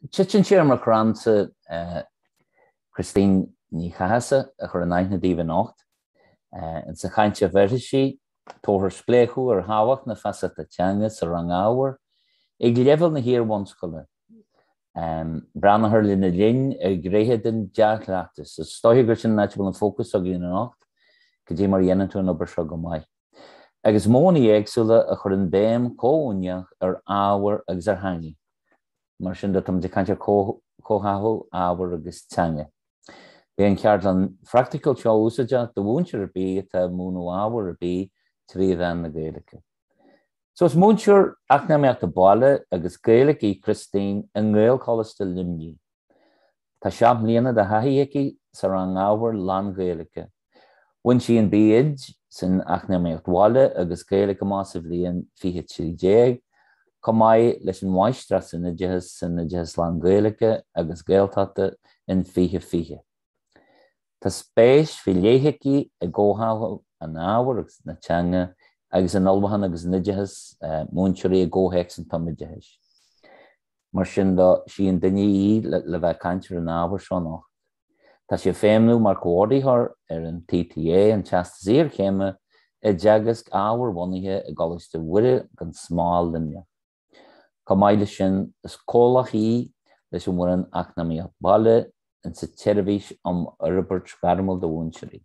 Titeann sé ar mo chrannsa Christine Ní Chathasaigh a chur in aithne daoibh anocht. Insa chaint a bhéarfaidh sí, tabharfar spléachadh ar thábhacht na feasachta teanga sa rang ábhair ag leibhéal na hiar-bhunscoile. Breathnófar lena linn ar ghnéithe den dea-chleachtas. Is dóiche gur sin an áit a bhfuil an fócas againn anocht, cad é mar a dhéanann tú an obair seo go maith. Agus modhanna éagsúla a chuireann béim chomhuaineach ar ábhar agus ar theanga. Mar sin de, táimid ag caint ar chomhtháthú ábhair agus teanga. Beidh an cheardlann phraiticiúil seo úsáideach do mhúinteoir ar bith atá ag múineadh ábhar ar bith trí mheán na Gaeilge. So is múinteoir Eacnamaíochta Baile agus Gaeilge í Christine i nGaelcholáiste Luimnigh. Tá 7 mbliana de thaithí aici sa rang ábhair lán-Ghaeilge. Bhain sí an B.Oid san Eacnamaíocht Bhaile agus Gaeilge amach sa bhliain 2013, chomh maith leis an Mháistreacht san Oideachas san Oideachas Lán-Ghaeilge agus Gaeltachta in 2020. Tá spéis faoi leith aici i gcomhtháthú an ábhair agus na teanga agus in ullmhúchán agus in oideachas múinteoirí i gcomhthéacs an tumoideachais. Mar sin de, sí an duine í le bheith ag caint ar an ábhar seo anocht. Tá sí ag feidhmiú mar chomhordaitheoir ar an TTA, an Teastas Iarchéime i dTeagasc Ábharbhunaithe i gColáiste Mhuire gan Smál, Luimneach. Chomh maith leis sin, is comhlach í leis an bhfoireann Eacnamaíocht Baile insa tSeirbhís um Fhorbairt Ghairmiúil do Mhúinteoirí.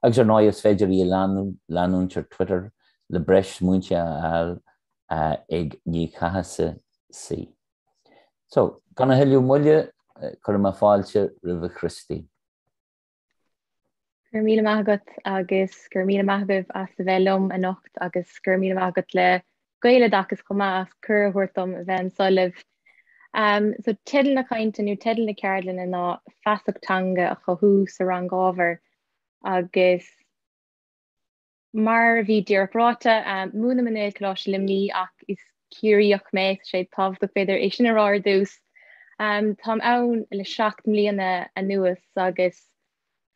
Agus ar ndóigh, is féidir í a leanúint ar Twitter le breis smaointe a fháil ag Ní Chathasaigh C. So, gan a thuilleadh moille, cuirfidh mé fáilte roimh a Christine. Go raibh míle maith agat agus go raibh míle maith agaibh as a bheith liom anocht agus go raibh míle maith agat le Gaeloideachas chomh maith as cuireadh a thabhairt dom a bheith anseo libh. Um, so teideal na cainte nó teideal na ceardlainne ná feasacht teanga a chothú sa rang ábhair agus Mar a bhí díreach ráite, múinim i nGaelcholáiste Luimnigh ach is Ciarraíoch mé, tá sé tábhachtach b'fhéidir é sin a rá ar dtús. Táim ann le 7 mbliana anuas agus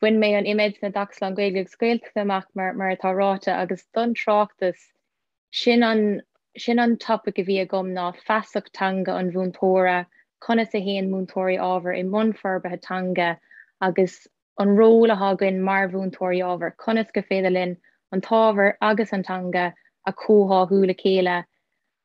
bhain mé an IMEd san Oideachas Lán-Ghaeilge agus Gaeltachta amach mar mar atá ráite agus don tráchtas sin an sin an topaic a bhí agam ná feasacht teanga an mhúinteora, conas a théann múinteoirí ábhair i mbun forbartha teanga agus an ról atá againn mar mhúinteoirí ábhair, conas gur féidir linn an t-ábhar agus an teanga a chomhtháthú le chéile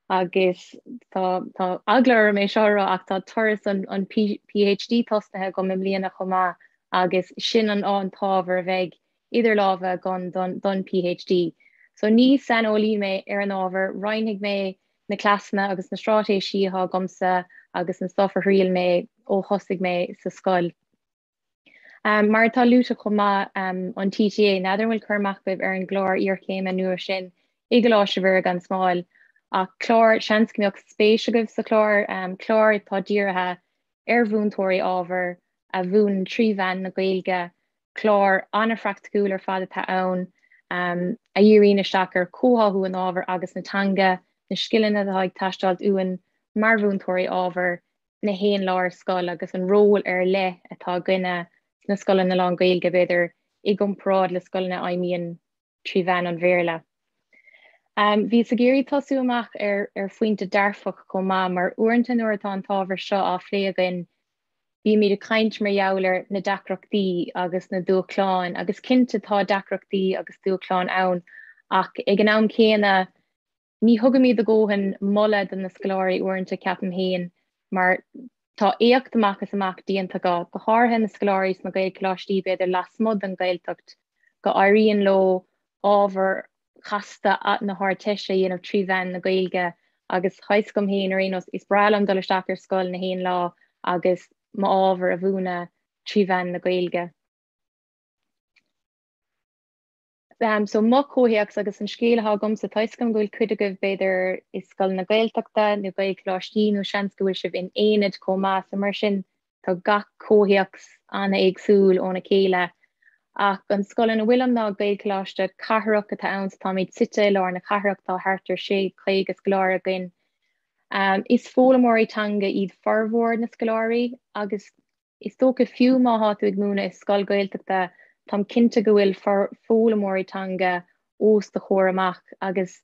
agus tá tá eagla orm é seo a rá ach tá turas an an PhD tosnaithe agam i mbliana chomh maith agus sin an an t-ábhar a bheidh idir lámha agam don don PhD. So ní saineolaí mé ar an ábhar, roinnfidh mé na cleasanna agus na straitéisí atá agamsa agus an stuff a thriail mé ó thosaigh mé sa scoil. Mar atá luaite chomh maith, an TTA, n'fheadar an bhfuil cur amach agaibh ar an gclár iarchéime nua sin i gColáiste Mhuire gan Smál, ach clár, seans go mbeadh spéis agaibh sa chlár, clár atá dírithe ar mhúinteoirí ábhair a mhúineann trí mheán na Gaeilge, clár an-phraiticiúil ar fad atá ann, a dhíríonn isteach ar chomhtháthú an ábhair agus na teanga, na scileanna atá ag teastáilt uainn mar mhúinteoirí ábhair, na haon lá ar scoil agus an ról ar leith atá againne sna scoileanna lán-Ghaeilge, b'fhéidir, i gcomparáid le scoileanna a fheidhmíonn trí mheán an Bhéarla. Bhíos ag iarraidh tosú amach ar ar phointe dearfach chomh maith, mar uaireanta nuair atá an t-ábhar seo á phlé againn, bímid ag caint mar gheall ar na deacrachtaí agus na dúshláin, agus cinnte tá deacrachtaí agus dúshláin ann, ach ag an am céanna, Ní thugaimid a dhóthain moladh do na scoláirí uaireanta, ceapaim féin, mar tá éacht amach is amach déanta acu, go háirithe na scoláirí sna Gaelcholáistí, b'fhéidir lasmuigh den Ghaeltacht, go éiríonn leo ábhar chasta na hArdteiste a dhéanamh trí mheán na Gaeilge agus tá fhios agam féin ar aon nós, is breá liom dul isteach ar scoil na haon lá agus m'ábhar a mhúineadh trí mheán na Gaeilge. So mo chomhthéacs agus an scéal atá agamsa, tá fhios agam go bhfuil cuid agaibh b'fhéidir i scoileanna Gaeltachta nó Gaelcholáistí nó seans go bhfuil sibh in aonaid chomh maith, so mar sin tá gach comhthéacs an-éagsúil óna chéile. Ach an scoil ina bhfuilim ná Gaelcholáiste cathrach atá ann, so táimid suite i lár na cathrach, tá thart ar 650 scoláire againn. Is foghlaimeoirí teanga iad formhór na scoláirí agus Is dócha fiú má thá tú ag múineadh i scoil Gaeltachta, táim cinnte go bhfuil foghlaimeoirí teanga os do chomhair amach agus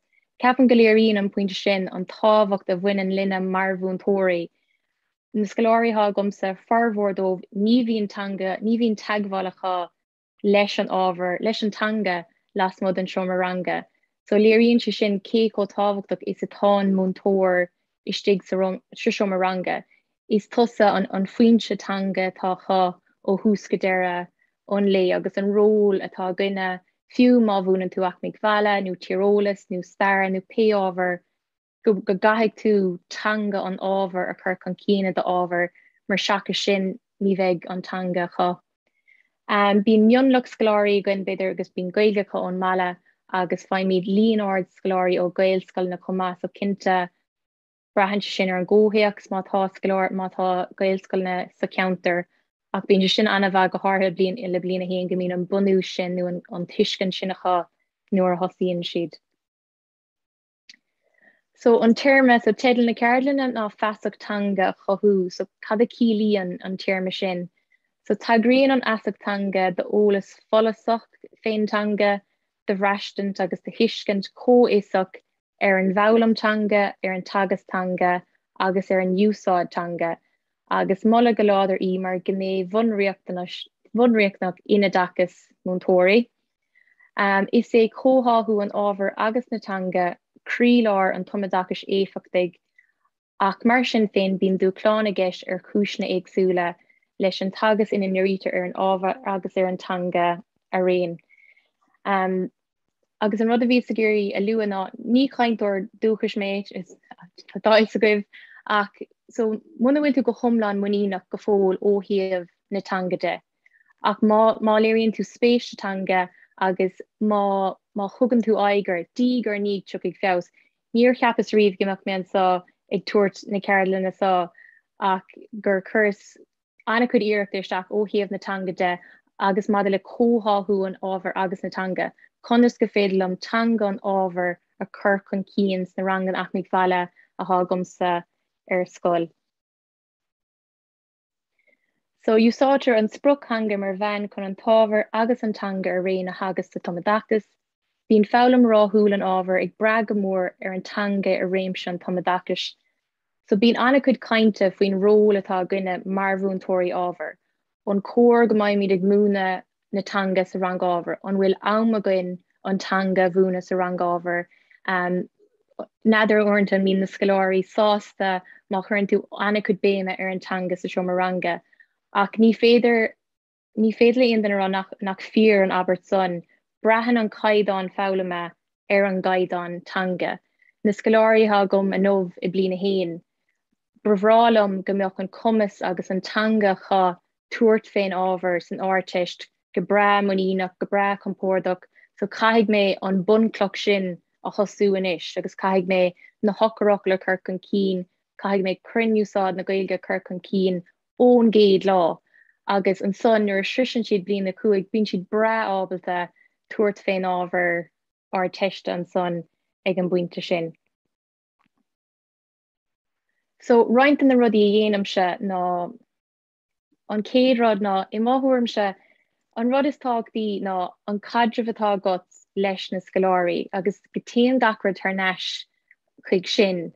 ceapaim go léiríonn an pointe sin an tábhacht a bhaineann linne mar mhúinteoirí. Na scoláirí atá agamsa, formhór dóibh, ní bhíonn teanga, ní bhíonn teagmháil acu leis an ábhar, leis an teanga lasmuigh den seomra ranga. So léiríonn sé sin cé chomh tábhachtach is atá an múinteoir istigh sa seomra ranga. Is tusa an an foinse teanga atá acu ó thús go deireadh an lae agus an ról atá againne, fiú má mhúineann tú Eacnamaíocht Bhaile nó Tíreolas nó Stair nó pé ábhar, go gcaithfidh tú teanga an ábhair a chur chun cinn i d'ábhar mar seachas sin ní bheidh an teanga acu. Bíonn mionlach scoláirí againn b'fhéidir agus bíonn Gaeilge acu ón mbaile agus faighimid líon ard scoláirí ó Ghaelscoileanna chomh maith so cinnte braitheann sé sin ar an gcomhthéacs má tá scoláir má tá Gaelscoileanna sa cheantar ach bíonn sé sin an-mhaith go háirithe bliain le bliain a haon go mbíonn an bunús sin nó an tuiscint sin acu nuair a thosaíonn siad. So an téarma, so teideal na ceardlainne ná feasacht teanga a chothú, so cad a chiallaíonn an téarma sin? So tagraíonn an fheasacht teanga d'eolas follasach fén teanga, do bhraistint agus do thuiscint chomhfhiosach ar an bhfoghlaim teanga, ar an teagasc teanga agus ar an úsáid teanga, agus moladh go láidir í mar ghné bhunriachtanach in oideachas múinteoirí. Is é comhtháthú an ábhair agus na teanga croílár an tumoideachais éifeachtaigh, ach mar sin féin bíonn dúshláin i gceist ar chúiseanna éagsúla leis an teagasc ina ndírítear ar an ábhar agus ar an teanga araon. Agus an rud a bhíos ag iarraidh a lua ná ní cainteoir dúchais mé, tá a fhios agaibh, ach so muna bhfuil tú go hiomlán muiníneach go fóill ó thaobh na teanga de, Ach má má léiríonn tú spéis sa teanga agus má má thugann tú aghaidh air, diaidh ar ndiaidh tiocfaidh feabhas. Níor cheapas riamh go mbeadh mé anseo ag tabhairt na ceardlainne seo ach gur chuireas an-chuid iarrachta isteach ó thaobh na teanga de agus maidir le comhtháthú an ábhair agus na teanga, conas go féidir liom teanga an ábhair a chur chun cinn sna ranganna Eacnamaíocht Bhaile atá agamsa ar scoil. So, úsáidtear an sprioctheanga mar mheán chun an t-ábhar agus an teanga araon a theagasc sa tumoideachas. Bíonn foghlaim ráthúil an ábhair ag brath go mór ar an teanga i réimse an tumoideachais. So, bíonn an-chuid cainte faoin ról atá againne mar mhúinteoirí ábhair. An cóir go mbeimid ag múineadh na teanga sa rang ábhair? An bhfuil am againn an teanga a mhúineadh sa rang ábhair? N'fheadar uaireanta an mbíonn na scoláirí sásta má chuireann tú an-chuid béime ar an teanga sa seomra ranga. Ach ní féidir ní féidir le aon duine a rá nach nach fíor an abairt san. Braitheann an caighdeán foghlama ar an gcaighdeán teanga. Na scoláirí atá agam inniu i bliain a haon, ba bhreá liom go mbeadh an cumas agus an teanga acu tabhairt fén ábhar san Ardteist go breá muiníneach, go breá compordach, so caithfidh mé an bunchloch sin a thosú anois agus caithfidh mé na heochairfhocail a chur chun cinn, caithfidh mé cruinn-úsáid na Gaeilge a chur chun cinn ón gcéad lá agus ansan nuair a shroiseann siad bliain a 5 bíonn siad breá ábalta tabhairt fén ábhar Ardteiste ansan ag an bpointe sin. So roinnt de na rudaí a dhéanaimse ná. An chéad rud ná, i mo thuairimse, an rud is tábhachtaí ná an caidreamh atá agat leis na scoláirí agus go dtéann gach rud thar n-ais chuig sin.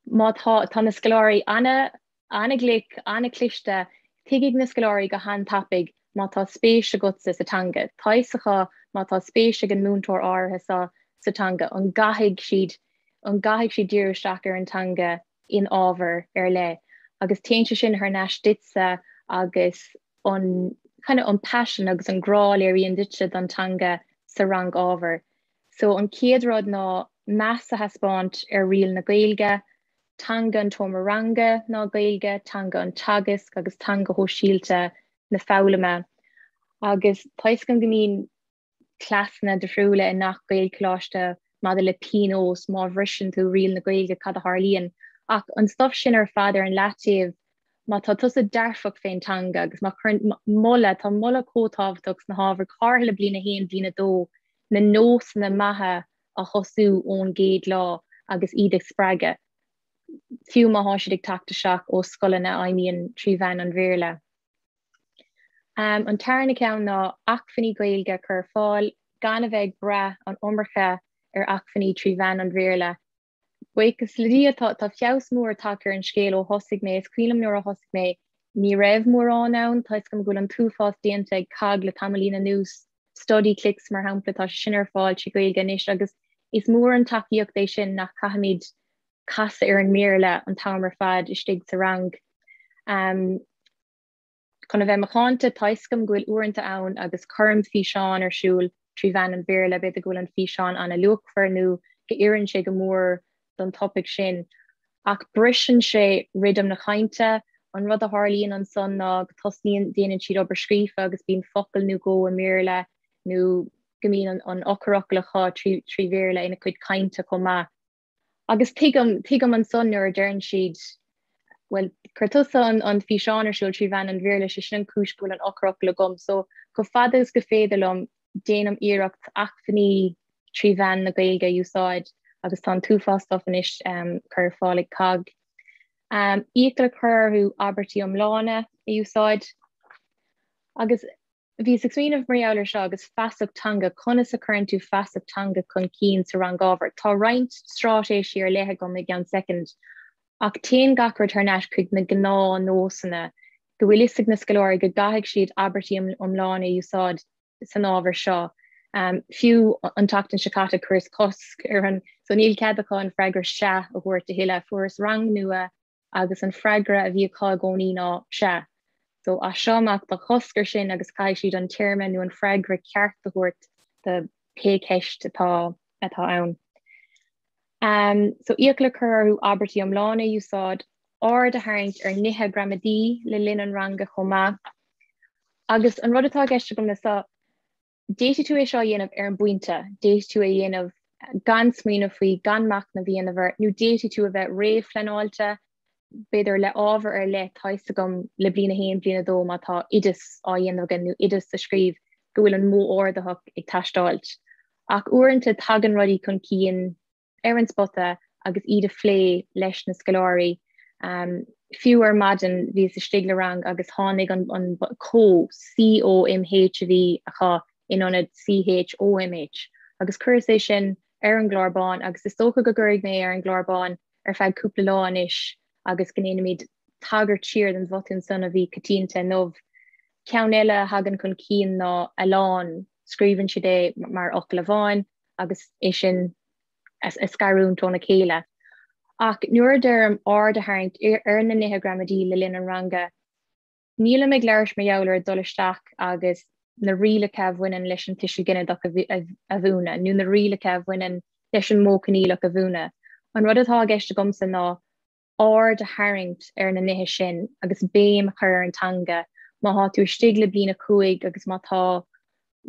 Má tá, tá na scoláirí ana, ana-ghlic, ana-chliste, tuigfidh na scoláirí go han-tapaidh má tá spéis agatsa sa teanga. Tá fhios acu má tá spéis ag an múinteoir áirithe seo sa teanga, an gcaithfidh siad, an gcaithfidh siad díriú isteach ar an teanga in ábhar ar leith agus téann sé sin thar n-ais duitse agus an kind of an paisean agus an grá a léiríonn duitse don teanga sa rang ábhair. So an chéad rud ná meas a thaispeáint ar riail na Gaeilge, teanga an tseomra ranga ná Gaeilge, teanga an teagaisc agus teanga shóisialta na foghlama. Agus tá fhios agam go mbíonn cleasanna difriúla i ngach Gaelcholáiste maidir le pionós, má bhriseann tú riail na Gaeilge cad a tharlaíonn. Ach an stuif sin ar fad ar an leataobh, má tá tusa dearfach fén teanga agus má chuireann moladh, tá moladh chomh tábhachtach sna hábhair, go háirithe le bliain 1, bliain 2, na nósanna maithe a thosú ón gcéad lá agus iad a spreagadh, fiú má thá siad ag teacht isteach ó scoileanna a fheidhmíonn trí mheán an Bhéarla. An tarna ceann ná acmhainní Gaeilge a chur ar fáil, gan a bheith ag brath an iomarca ar acmhainní trí mheán an Bhéarla. Buíochas le Dia, tá feabhas mór tagtha ar an scéal ó thosaigh mé. Is cuimhin liom nuair a thosaigh mé, ní raibh mórán ann. Tá 'fhios agam go bhfuil an t-uafás déanta ag COGG le tamaillín anuas, Studyclix mar shampla, tá sé sin ar fáil trí Ghaeilge anois agus is mór an tacaíocht é sin nach caithfimid casadh ar an mBéarla an t-am ar fad istigh sa rang. Chun a bheith macánta, tá 'fhios agam go bhfuil uaireanta ann agus cuirim físeán ar siúl trí mheán an Bhéarla, b'fhéidir go bhfuil an físeán an-luachmhar nó go oireann sé go mór don topaic sin, ach briseann sé rithim na cainte. An rud a tharlaíonn ansan ná go tosnaíonn, déanann siad obair scríofa agus bíonn focal nó dhó i mBéarla nó go mbíonn an eochairfhocal acu trí Bhéarla ina cuid cainte chomh maith. Agus tuigim, tuigim ansan nuair a deireann siad, bhuel, chuir tusa an, an físeán ar siúl trí mheán an Bhéarla, sé sin an chúis go bhfuil an eochairfhocal agam. So, chomh fada is go féidir liom, déanaim iarracht acmhainní trí mheán na Gaeilge a úsáid agus tá an t-uafás stuff anois um, curtha ar fáil ag COGG. Um, iachall a chur orthu abairtí iomlána a úsáid. Agus Bhíos ag smaoineamh mar gheall ar seo agus feasacht teanga, conas a chuireann tú feasacht teanga chun cinn sa rang ábhair? Tá roinnt straitéisí ar leith agam i gceann soicind, ach téann gach rud thar n-ais chuig na gnáthnósanna, go bhfuil fhios ag na scoláirí go gcaithfidh siad abairtí iomlána a úsáid san ábhar seo. Fiú an tseachtain seo caite chuireas cosc ar an, so níl cead acu an freagra 'sea' a thabhairt a thuilleadh. Fuaireas rang nua agus an freagra a bhí acu i gcónaí ná 'sea'. So as seo amach tá cosc ar sin agus caithfidh siad an téarma nó an freagra ceart a thabhairt do pé ceist atá atá ann. Um, so iachall a chur orthu abairtí iomlána a úsáid, aird a tharraingt ar nithe gramadaí le linn an ranga chomh maith. Agus an rud atá i gceist agam le seo, D'fhéadfadh tú é seo a dhéanamh ar an bpointe, d'fhéadfadh tú é a dhéanamh gan smaoineamh faoi, gan machnamh a dhéanamh air, nó d'fhéadfadh tú a bheith réamhphleanáilte, b'fhéidir le ábhar ar leith, tá fhios agam le bliain a haon, bliain a dó, má tá oideas á dhéanamh againn nó oideas a scríobh, go bhfuil an modh ordaitheach ag teastáilt. Ach uaireanta tagann rudaí chun cinn ar an spota agus iad a phlé leis na scoláirí. Fiú ar maidin bhíos istigh le rang agus tháinig an comh, C-O-M-H a bhí acu in ionad C-H-O-M-H agus chuireas é sin ar an gclár bán agus is dócha go gcuirfidh mé é ar an gclár bán ar feadh cúpla lá anois agus go ndéanfaimid tagairt siar don bhotún san a bhí coitianta inniu. Ceann eile a thagann chun cinn ná a lán, scríobhann siad é mar fhocal amháin agus é sin a scarúint óna chéile. Ach nuair a deirim aird a tharraingt ar na nithe gramadaí le linn an ranga, nílim ag labhairt mar gheall ar dul isteach agus na rialacha a bhaineann leis an tuiseal ginideach a mhúineadh nó na rialacha a bhaineann leis an modh coinníollach a mhúineadh. An rud atá i gceist agamsa ná aird a tharraingt ar na nithe sin agus béim a chur ar an teanga. Má thá tú istigh le bliain 5 agus má tá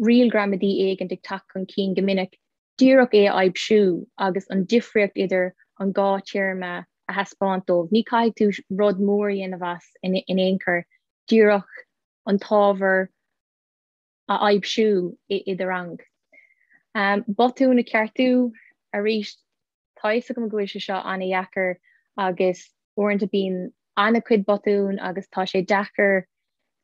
riail gramadaí éigint ag teacht chun cinn go minic, díreach é a aibhsiú agus an difríocht idir an dhá téarma a thaispeáint dóibh. Ní caithfidh tú rud mór a dhéanamh as in aon chor, díreach an t-ábhar a aibhsiú i do rang. Botúin a cheartú, arís, tá fhios agam go bhfuil sé seo an-dheacair agus uaireanta bíonn an-chuid botún agus tá sé deacair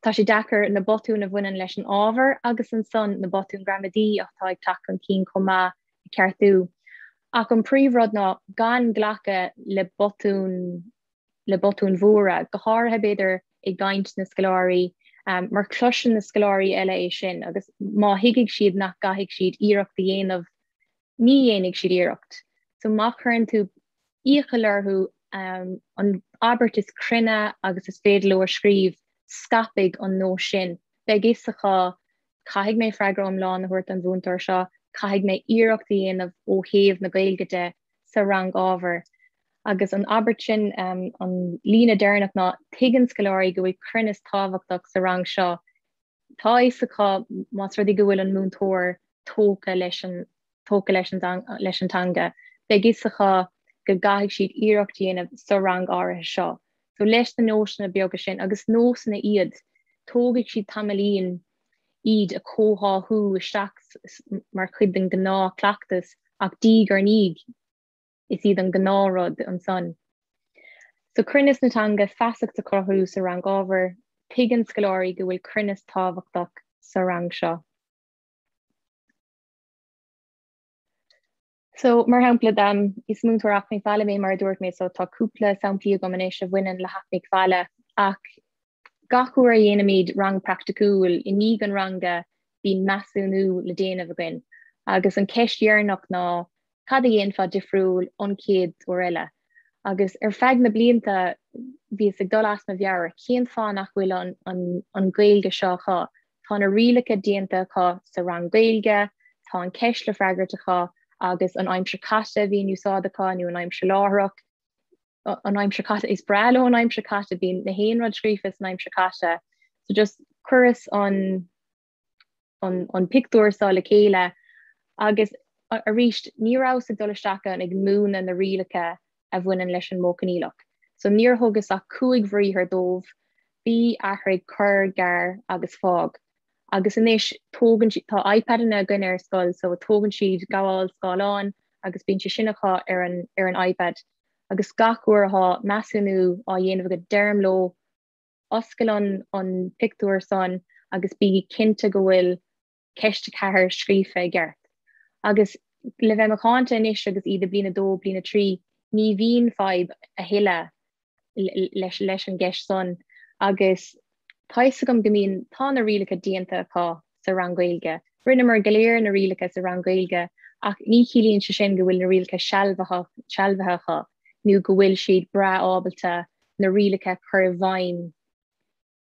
tá sé deacair na botúin a bhaineann leis an ábhar agus ansan na botúin gramadaí atá ag teacht chun cinn chomh maith a cheartú. Ach an príomhrud ná gan glacadh le botúin le botúin mhóra, go háirithe b'fhéidir i gcaint na scoláirí, mar cloiseann na scoláirí eile é sin agus má thuigfidh siad nach gcaithfidh siad iarracht a dhéanamh, ní dhéanfaidh siad iarracht. So má chuireann tú iachall orthu an abairt is cruinne agus is féidir leo a scríobh, scaipfidh an nós sin. Beidh fhios acu, caithfidh mé freagra iomlán a thabhairt don mhúinteoir seo, caithfidh mé iarracht a dhéanamh ó thaobh na Gaeilge de sa rang ábhair. Agus an abairt sin, an líne deireanach ná, tuigeann scoláirí go bhfuil cruinneas tábhachtach sa rang seo. Tá a fhios acu más rud é go bhfuil an múinteoir tógtha leis an tógtha leis an leis an teanga, beidh fhios acu go gcaithfidh siad iarracht a dhéanamh sa rang áirithe seo. So leis na nósanna beaga sin, agus nósanna iad, tógfaidh siad tamaillín iad a chomhtháthú isteach mar chuid den ghnáthchleachtas ach diaidh ar ndiaidh is iad an gnáthrud ansan. So cruinneas na teanga, feasacht a chruthú sa rang ábhair, tuigeann scoláirí go bhfuil cruinneas tábhachtach sa rang seo. So, mar shampla, is múinteoir Eacnamaíocht Bhaile mé mar a dúirt mé, so tá cúpla samplaí agam anois a bhaineann le hEacnamaíocht Bhaile ach gach uair a dhéanaimid rang praiticiúil, i ndiaidh an ranga bíonn measúnú le déanamh againn agus an ceist dheireanach ná cad a dhéanfá difriúil an chéad uair eile? Agus ar feadh na blianta bhíos ag dul as mo mheabhair, cén fáth nach bhfuil an, an, an Ghaeilge seo acu? Tá na rialacha déanta acu sa rang Gaeilge, tá an ceist le freagairt acu agus an aimsir caite a bhí in úsáid acu nó an aimsir láithreach, an aimsir caite, is breá leo an aimsir caite, bíonn na haon rud scríofa san aimsir caite. So just chuireas an an an pictiúr seo le chéile agus arís ní rabhas ag dul isteach ann ag múineadh na rialacha a bhaineann leis an Modh Coinníollach. So níor thugas ach 5 bhriathar dóibh, bí, athraigh, cuir, gearr agus fág. Agus anois tógann siad, tá iPadanna againn ar scoil so tógann siad gabháil scáileáin agus bíonn sé sin acu ar an, ar an iPad. Agus gach uair atá measúnú á dhéanamh agat deirim leo oscail an, an pictiúr san agus bígí cinnte go bhfuil ceist 4 scríofa i gceart. Agus le bheith macánta anois agus iad i bliain 2, bliain 3, ní bhíonn fadhb a thuilleadh leis leis an gceist san. Agus tá fhios agam go mbíonn, tá na rialacha déanta acu sa rang Gaeilge. Rinneamar go léir na rialacha sa rang Gaeilge ach ní chiallaíonn sé sin go bhfuil na rialacha sealbhaithe sealbhaithe acu nó go bhfuil siad breá ábalta na rialacha a chur i bhfeidhm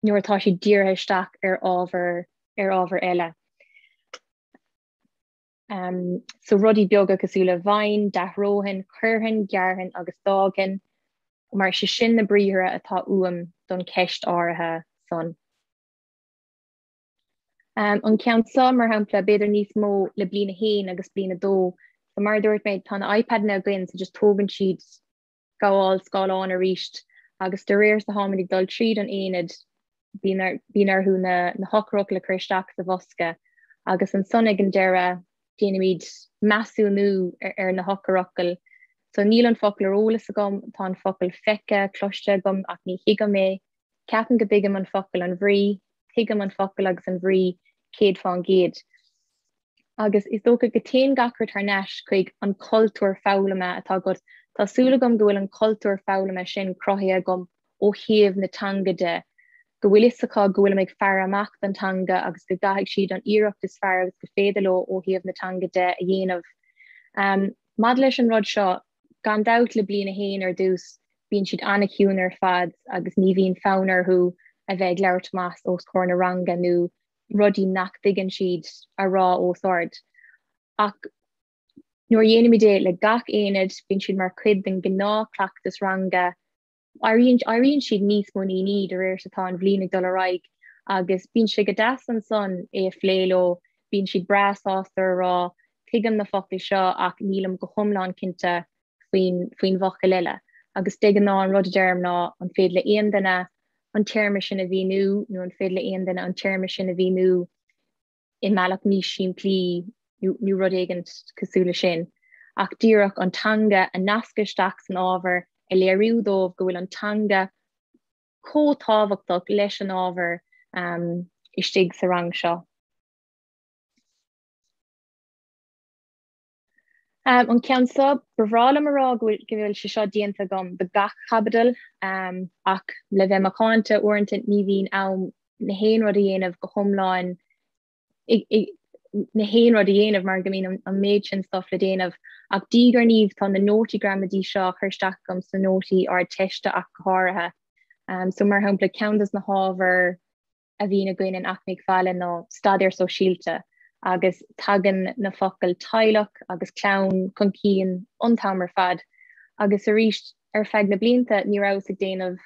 nuair atá siad dírithe isteach ar ábhar ar ábhar eile. Um, so rudaí beaga cosúil le bheinn, d'athróinn, chuirfinn, ghearrfainn agus d'fhágfainn, mar sé sin na briathra atá uaim don cheist áirithe san. Um, an ceann seo mar shampla b'fhéidir níos mó le bliain 1 agus bliain 2. So mar a dúirt mé tá na iPadanna againn so just tógann siad gabháil scáileáin arís agus de réir is a tháimid ag dul tríd an aonad bíonn orthu na heochairfhocail a chur isteach sa bhosca agus ansan ag an deireadh déanaimid measúnú ar na heochairfhocail. So níl an focal ar eolas agam, tá an focal feicthe, cloiste agam ach ní thuigim é. Ceapaim go dtuigim an focal an bhrí, tuigim an focal agus an bhrí 100%. Agus is dócha go dtéann gach rud thar n-ais chuig an cultúr foghlama atá agat. Tá súil agam go bhfuil an cultúr foghlama sin cruthaithe agam ó thaobh na teanga de, go bhfuil fhios acu go bhfuilim ag faire amach don teanga agus go gcaithfidh siad an iarracht is fearr agus gur féidir leo ó thaobh na teanga de a dhéanamh. Maidir leis an rud seo, gan dabht le bliain a haon ar dtús, bíonn siad an-chiúin ar fad agus ní bhíonn fonn orthu a bheith ag labhairt amach os comhair na ranga nó rudaí nach dtuigeann siad a rá os ard. Ach nuair a dhéanaimid é le gach aonad, bíonn siad mar chuid den ghnáthchleachtas ranga, éiríonn éiríonn siad níos muiníní de réir is atá an bhliain ag dul ar aghaidh agus bíonn sé go deas ansan é a phlé leo, bíonn siad breá sásta a rá tuigim na focail seo ach nílim go hiomlán cinnte faoin faoin bhfocal eile. Agus de ghnáth an rud a deirim ná an féidir le aon duine an téarma sin a mhíniú nó an féidir le aon duine an téarma sin a mhíniú i mbealach níos simplí nó rud éigin cosúil le sin. Ach díreach an teanga a nascadh isteach san ábhar, a léiriú dóibh go bhfuil an teanga chomh tábhachtach leis an ábhar istigh sa rang seo. An ceann seo, ba bhreá liom a rá go bhfuil sé seo déanta agam do gach chaibidil, ach le bheith macánta, uaireanta ní bhíonn am na haon rud a dhéanamh go hiomlán, na haon rud a dhéanamh mar go mbíonn an méid sin stuff le déanamh. Ach diaidh ar ndiaidh tá na nótaí gramadaí seo á chur isteach agam sna nótaí Ardteiste ach go háirithe. So mar shampla, ceann dos na hábhair a bhíonn againn in Eacnamaíocht Bhaile ná staidéar sóisialta agus tagann na focail teaghlach agus clann chun cinn an t-am ar fad agus arís ar feadh na blianta ní rabhas ag déanamh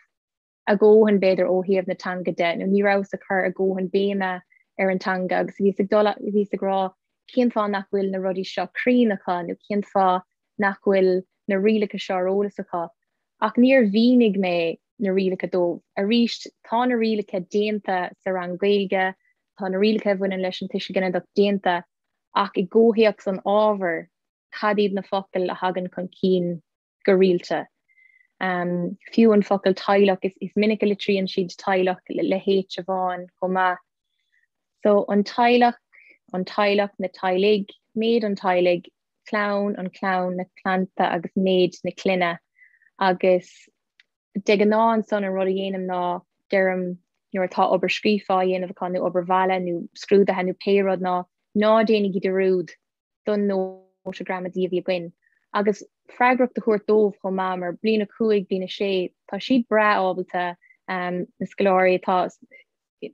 a dhóthain b'fhéidir ó thaobh na teanga de nó ní rabhas ag cur a dhóthain béime ar an teanga agus bhíos ag dul bhíos ag rá cén fáth nach bhfuil na rudaí seo cruinn acu nó cén fáth nach bhfuil na rialacha seo ar eolas acu ach níor mhínigh mé na rialacha dóibh. Arís, tá na rialacha déanta sa rang Gaeilge, tá na rialacha a bhaineann leis an tuiseal ginideach déanta, ach i gcomhthéacs an ábhair, cad iad na focail a thagann chun cinn go rialta? Fiú an focal teaghlach, is minic a litríonn siad teaghlach le h amháin chomh maith. So, an teaghlach, an teaghlach, na teaghlaigh, méid an teaghlaigh. Clann, an chlann, na clannta agus méid na clainne. Agus de ghnáth ansan an rud a dhéanaim ná deirim nuair atá obair scríofa á dhéanamh acu nó obair bhaile nó scrúduithe nó pé rud ná ná déanaigí dearúd don nóta gramadaí a bhí againn. Agus freagracht a thabhairt dóibh chomh maith mar bliain 5, bliain 6, tá siad breá ábalta na scoláirí atá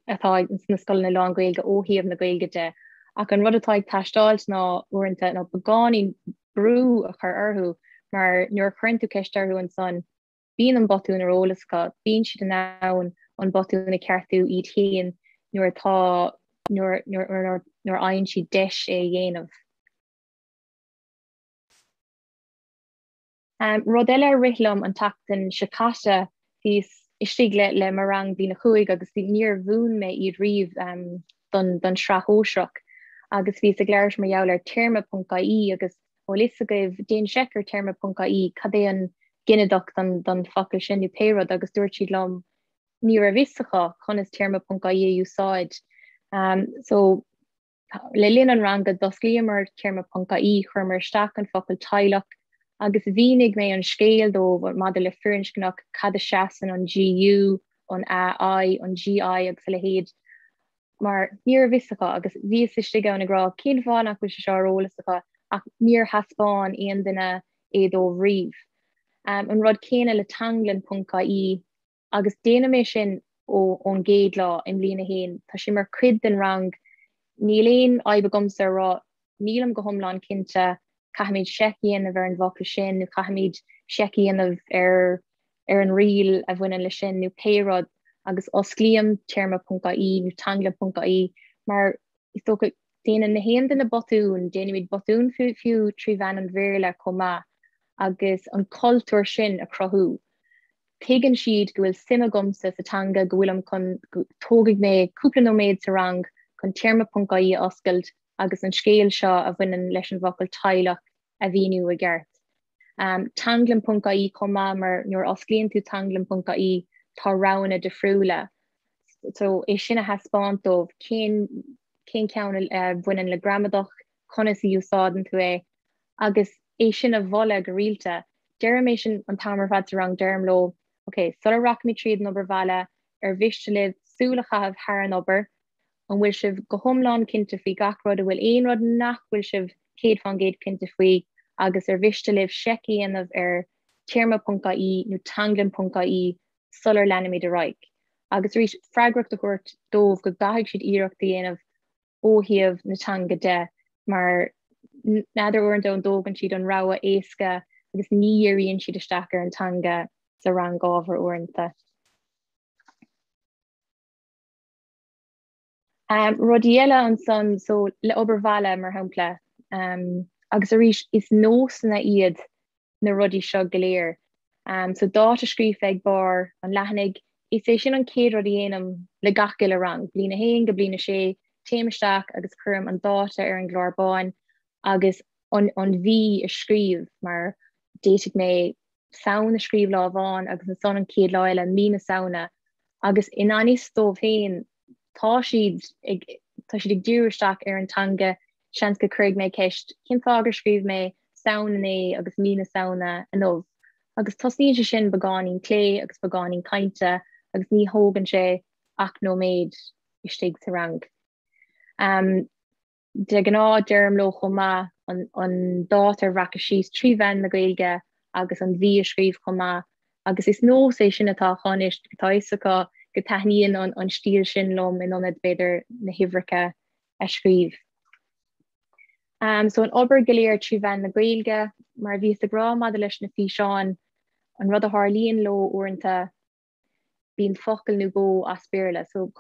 atá sna scoileanna lán-Ghaeilge ó thaobh na Gaeilge de, ach an rud atá ag teastáilt ná uaireanta ná beagáinín brú a chur orthu mar nuair a chuireann tú ceist orthu ansan bíonn an botún ar eolas acu, bíonn siad in ann an botún a cheartú iad féin nuair atá nuair nuair nuair a fhaigheann siad deis é a dhéanamh. Rud eile a rith liom an tseachtain seo caite, bhíos istigh le le mo rang bliain 5 agus níor mhúin mé iad riamh don don sraith shóisearach agus bhíos ag labhairt mar gheall ar téarma ponc ie agus an bhfuil fhios agaibh, déan seic ar téarma ponc ie, cad é an ginideach don don focal sin nó pé rud agus dúirt siad liom ní raibh fhios acu conas téarma ponc ie a úsáid. So Le linn an ranga d'osclaíomar téarma ponc ie, chuireamar isteach an focal teaghlach agus mhínigh mé an scéal dóibh maidir le firinscneach, cad a seasann an GU, an AI, an GI agus a leithéid mar ní raibh fhios acu agus bhíos istigh ann ag rá cén fáth nach bhfuil sé seo ar eolas acu ach níor thaispeáin aon duine é dóibh riamh. An rud céanna le teanglann ponc ie. Agus déanaim é sin ó ón gcéad lá i mbliain a haon. Tá sé mar chuid den rang. Níl aon fhadhb agamsa a rá nílim go hiomlán cinnte, caithfimid seic a dhéanamh ar an bhfocal sin nó caithfimid seic a dhéanamh ar ar an riail a bhaineann leis sin nó pé rud agus osclaím téarma ponc ie nó teanglann ponc ie mar is dócha déanann na haon duine botún, déanaimid botún fiú trí mheán an Bhéarla chomh maith agus an cultúr sin a chruthú. Tuigeann siad go bhfuil suim agamsa sa teanga, go bhfuilim chun, tógfaidh mé cúpla nóiméad sa rang chun téarma ponc ie a oscailt agus an scéal seo a bhaineann leis an bhfocal teaghlach a mhíniú i gceart. Teanglann ponc ie chomh maith mar nuair a osclaíonn tú teanglann ponc ie tá roghanna difriúla. So é sin a thaispeáint dóibh cén cén ceann a bhaineann le gramadach, conas a úsáideann tú é agus é sin a mholadh go rialta. Deirim é sin an t-am ar fad sa rang, deirim leo, ok, sula rachaimid tríd an obair bhaile, ar mhiste libh súil a chaitheamh thar an obair, an bhfuil sibh go hiomlán cinnte faoi gach rud, an bhfuil aon rud nach bhfuil sibh 100% cinnte faoi agus ar mhiste libh seic a dhéanamh ar téarma ponc ie nó teanglann ponc ie sular leanaimid ar aghaidh. Agus arís, freagracht a thabhairt dóibh go gcaithfidh siad iarracht a dhéanamh ó thaobh na teanga de mar n'fheadar uaireanta an dtógann siad an rogha éasca agus ní dhíríonn siad isteach ar an teanga sa rang ábhair uaireanta. Um, rudaí eile ansan so le obair bhaile mar shampla um, agus arís is nósanna iad na rudaí seo go léir. Um, so dáta scríofa ag barr an leathanaigh, is é sin an chéad rud a dhéanaim le gach uile rang, bliain 1 go bliain 6, téim isteach agus cuirim an dáta ar an gclár bán agus an, an mhí a scríobh mar d'fhéadfadh mé Samhain a scríobh lá amháin agus ansan an chéad lá eile mí na Samhna agus i ngan fhios dóibh féin tá siad ag tá siad ag díriú isteach ar an teanga seans go cuirfidh mé ceist cén fáth gur scríobh mé Samhain inné agus mí na Samhna inniu agus tosnaíonn sé sin beagáinín plé agus beagáinín cainte agus ní thógann sé ach nóiméad istigh sa rang. Um, De ghnáth, deirim leo chomh maith an dáta a bhreacadh síos trí mheán na Gaeilge agus an mhí a scríobh chomh maith agus is nós é sin atá acu anois, tá a fhios acu go dtaitníonn an stíl sin liom in ionad, b'fhéidir, na huimhreacha a scríobh. So an obair go léir trí mheán na Gaeilge, mar a bhíos ag rá maidir leis na físeáin, an rud a tharlaíonn leo uaireanta, bíonn focal nó dhó as Béarla. So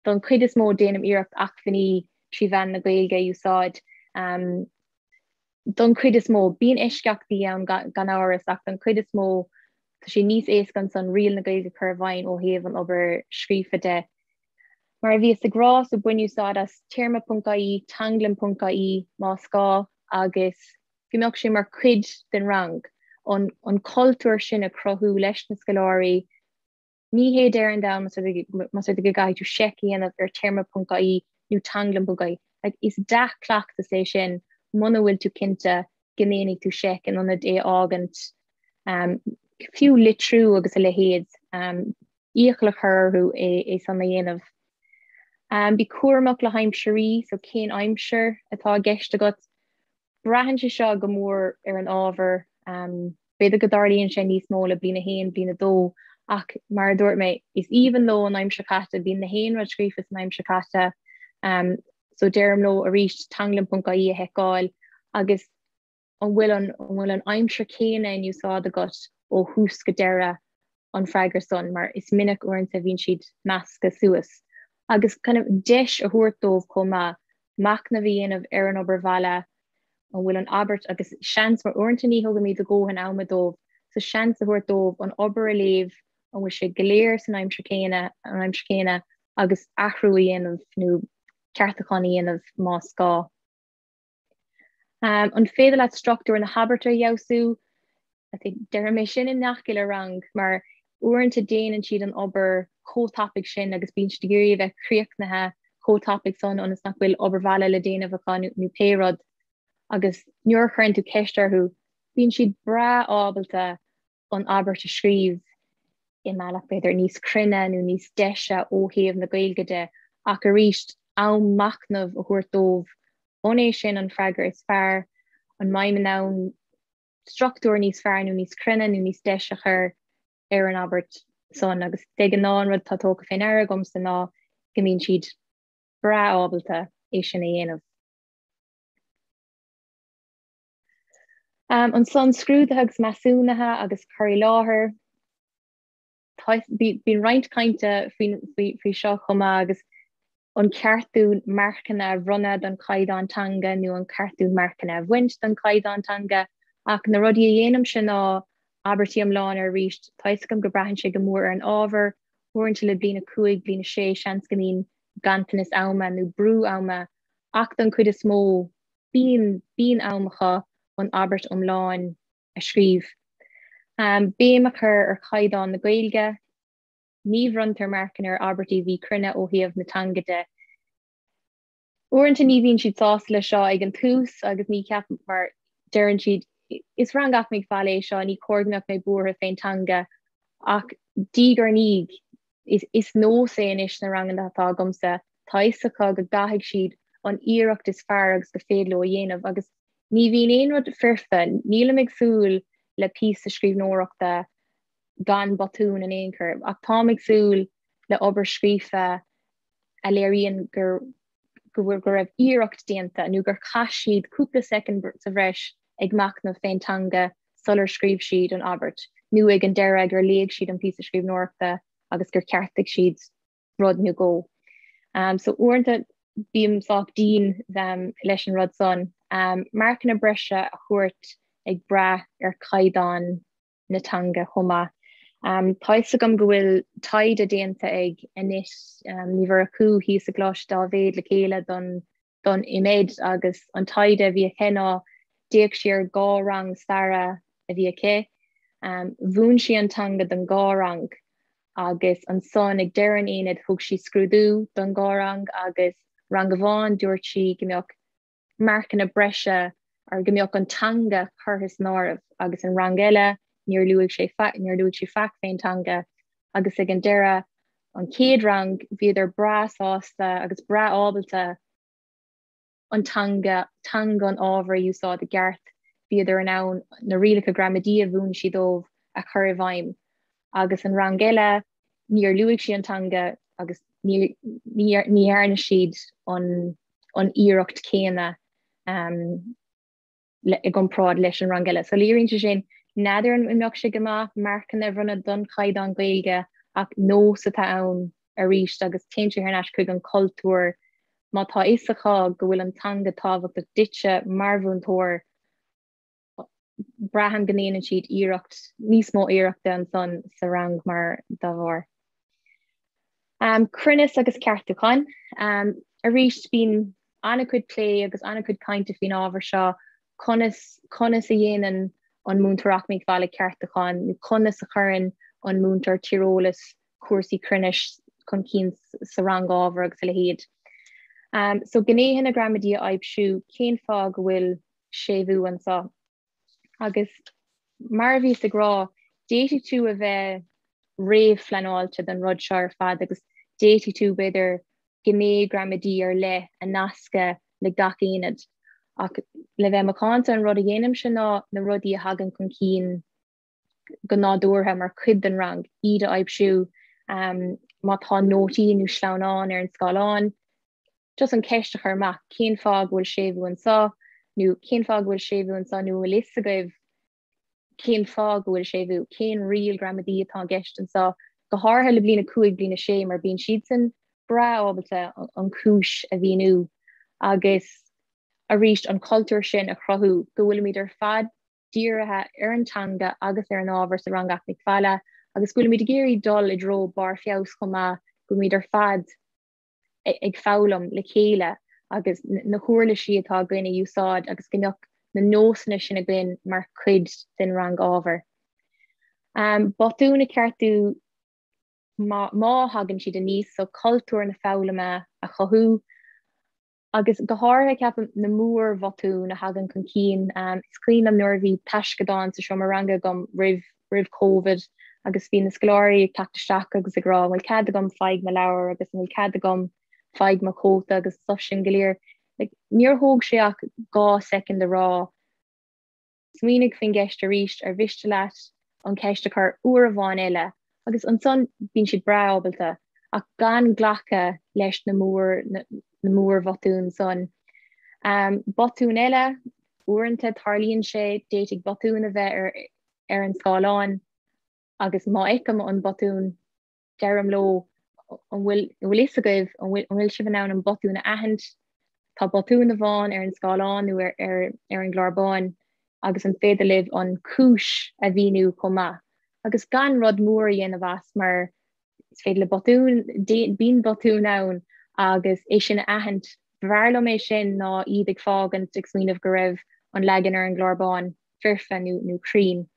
don chuid is mó déanaim iarracht acmhainní trí mheán na Gaeilge a úsáid. Don chuid is mó, bíonn eisceachtaí ann gan amhras ach don chuid is mó tá sé níos éasca ansan riail na Gaeilge a chur i bhfeidhm ó thaobh an obair scríofa de. Mar a bhíos ag rá, so bain úsáid as téarma.ie, teanglann.ie más gá agus go mbeadh sé mar chuid den rang, an an cultúr sin a chruthú leis na scoláirí. Ní hé deireadh an domhain más rud é go gcaithfidh tú seic a dhéanamh ar téarma.ie nó teanglann.ie. Like, is dea-chleachtas é sin. muna bhfuil tú cinnte go ndéanfaidh tú seic in ionad é a fhágaint, fiú litriú agus a leithéid, iachall a chur orthu é san a dhéanamh. Bí cúramach le haimsirí, so cén aimsir atá i gceist agat? Braitheann sé seo go mór ar an ábhar. B'fhéidir go dtarlaíonn sé níos mó le bliain a haon, bliain a dó, ach mar a dúirt mé, is aoibhinn leo an aimsir chaite, bíonn na haon rud scríofa san aimsir chaite. So deirim leo arís teanglann.ie a sheiceáil agus an bhfuil an bhfuil an aimsir chéanna in úsáid agat ó thús go deireadh an freagra san, mar is minic uaireanta bhíonn siad measctha suas. Agus kind of deis a thabhairt dóibh chomh maith machnamh a dhéanamh ar an obair bhaile, an bhfuil an abairt, agus seans, mar uaireanta ní thugaimid a dhóthain ama dóibh, so seans a thabhairt dóibh an obair a léamh, an bhfuil sé go léir san aimsir chéanna, an aimsir chéanna, agus athrú a dhéanamh nó ceartúchán a dhéanamh más gá. An féidir leat struchtúr na habairte a fheabhsú? I think deirim é sin i ngach uile rang mar uaireanta déanann siad an obair chomh tapaidh sin agus bíonn siad ag iarraidh a bheith críochnaithe chomh tapaidh san ionas nach bhfuil obair bhaile le déanamh acu nó pé rud agus nuair a chuireann tú ceist orthu bíonn siad breá ábalta an abairt a scríobh i mbealach b'fhéidir níos cruinne nó níos deise ó thaobh na Gaeilge de ach arís am machnaimh a thabhairt dóibh an é sin an freagra is fearr, an mbeidh mé in ann struchtúr níos fearr nó níos cruinne nó níos deise a chur ar an abairt san agus de ghnáth an rud atá tógtha fé ndeara agamsa ná go mbíonn siad breá ábalta é sin a dhéanamh. Um, ansan scrúduithe agus measúnuithe agus cur i láthair. Bíonn roinnt cainte faoi seo chomh maith agus an ceart dúinn marcanna a bhronnadh don chaighdeán teanga nó an ceart dúinn marcanna a bhaint don chaighdeán teanga ach na rudaí a dhéanaimse ná abairtí iomlána arís, tá fhios agam go braitheann sé go mór ar an ábhar, uaireanta le bliain 5, bliain 6 seans go mbíonn ganntanas ama nó brú ama ach don chuid is mó bíonn bíonn am acu an abairt iomlán a scríobh. Béim a chur ar chaighdeán na Gaeilge. Ní bhronntar marcanna ar abairtí mhíchruinne ó thaobh na teanga de. Uaireanta ní bhíonn siad sásta le seo ag an tús agus ní cheapaim mar deireann siad is rang eacnamaíocht bhaile é seo, ní cóir go mbeadh mé buartha fén teanga ach diaidh ar ndiaidh is, is nós é anois sna ranganna atá agamsa, tá fhios acu go gcaithfidh siad an iarracht is fearr agus gur féidir leo a dhéanamh agus ní bhíonn aon rud foirfe, nílim ag súil le píosa scríbhneoireachta gan botún in aon chor, ach táim ag súil le obair scríofa a léiríonn gur go bhfuil go raibh iarracht déanta nó gur chaith siad cúpla soicind sa bhreis ag machnamh fén teanga sular scríobh siad an abairt, nó ag an deireadh gur léigh siad an píosa scríbhneoireachta agus gur cheartaigh siad rud nó dhó. Um, so uaireanta bím sách dian um, leis an rud san. Um, marcanna breise a thabhairt ag brath ar chaighdeán na teanga chomh maith. Tá fhios agam go bhfuil taighde déanta ag Annette Ní Mhurchú thíos i gColáiste Dáibhéid le chéile don don IMED agus an taighde a bhí aici ná d'fhéach sí ar dhá rang staire a bhí aici. Mhúin sí an teanga don dhá rang agus ansan ag deireadh an aonaid thug sí scrúdú don dhá rang agus rang amháin dúirt sí go mbeadh marcanna breise ar go mbeadh an teanga curtha san áireamh agus an rang eile níor luaigh sé níor luaigh sí faic fén teanga agus ag an deireadh an chéad rang bhíodar breá sásta agus breá ábalta an teanga teanga an ábhair a úsáid i gceart bhíodar in ann na rialacha gramadaí a mhúin sí dóibh a chur i bhfeidhm agus an rang eile níor luaigh sí an teanga agus ní ní ní dhearna siad an an iarracht chéanna i gcomparáid leis an rang eile. So léiríonn sé sin, n'fheadar an mbeadh sé go maith marcanna a bhronnadh don chaighdeán Gaeilge ach nós atá ann arís agus téann sé thar n-ais chuig an chultúr má tá fhios acu go bhfuil an teanga tábhachtach duitse mar mhúinteoir, braithim go ndéanann siad iarracht, níos mó iarrachta ansan sa rang mar dá bharr. Um, cruinneas agus ceartúchán. Um, arís bíonn an-chuid plé agus an-chuid cainte faoin ábhar seo, conas, conas a dhéanann an múinteoir eacnamaíocht bhaile ceartúchán nó conas a chuireann an múinteoir tíreolas cúrsaí cruinnis chun cinn sa rang ábhair agus a leithéid. So gnéithe na gramadaí a aibhsiú, cén fáth go bhfuil séimhiú anseo? Agus mar a bhíos ag rá, d'fhéadfadh tú a bheith réamhphleanáilte don rud seo ar fad agus d'fhéadfadh tú, b'fhéidir, gné gramadaí ar leith a nascadh le gach aonad. Ach le bheith macánta, an rud a dhéanaimse ná na rudaí a thagann chun cinn go nádúrtha mar chuid den rang, iad a aibhsiú. Má tá nótaí nó sleamhnáin ar an scáileán, just an ceist a chur amach, cén fáth go bhfuil séimhiú anseo? Nó cén fáth go bhfuil séimhiú anseo? Nó an bhfuil fhios agaibh cén fáth go bhfuil séimhiú? Cén riail gramadaí atá i gceist anseo? Go háirithe le bliain 5, bliain 6 mar bíonn siadsan breá ábalta an chúis a mhíniú agus arís an cultúr sin a chruthú go bhfuilimid ar fad dírithe ar an teanga agus ar an ábhar sa rang Eachnaigh Faille agus go bhfuilimid ag iarraidh dul i dtreo barr feabhais chomh maith, go bhfuilimid ar fad ag foghlaim le chéile agus na huirlisí atá againn a úsáid agus go mbeadh na nósanna sin againn mar chuid den rang ábhair. Botúin a cheartú má thagann siad aníos, so cultúr na foghlama a chothú. Agus go háirithe, ceapaim, na mórbhotúin a thagann chun cinn. Is cuimhin liom nuair a bhí taisceadán sa seomra ranga agam roimh roimh Covid agus bhí na scoláirí ag teacht isteach agus ag rá an bhfuil cead agam faigh mo leabhar agus an bhfuil cead agam faigh mo chóta agus stuff sin go léir. Like, níor thóg sé ach 2 soicind a rá Smaoinigh faoin gceist arís, ar mhiste leat an cheist a chur uair amháin eile? Agus ansan bíonn siad breá ábalta, ach gan glacadh leis na mór na mórbhotúin san. Botún eile, uaireanta tarlaíonn sé, d'fhéadfadh botún a bheith ar ar an scáileán agus má fheicim an botún, Deirim leo, an bhfuil an bhfuil fhios agaibh, an bhfuil an bhfuil sibh in ann an botún a aithint? Tá botún amháin ar an scáileán nó ar ar ar an gclár bán agus an féidir libh an chúis a mhíniú chomh maith? Agus gan rud mór a dhéanamh as mar is féidir le botún, bíonn botún ann agus é sin a aithint. B'fhearr liom é sin ná iad ag fágaint ag smaoineamh go raibh an leagan ar an gclár bán foirfe nó nó cruinn.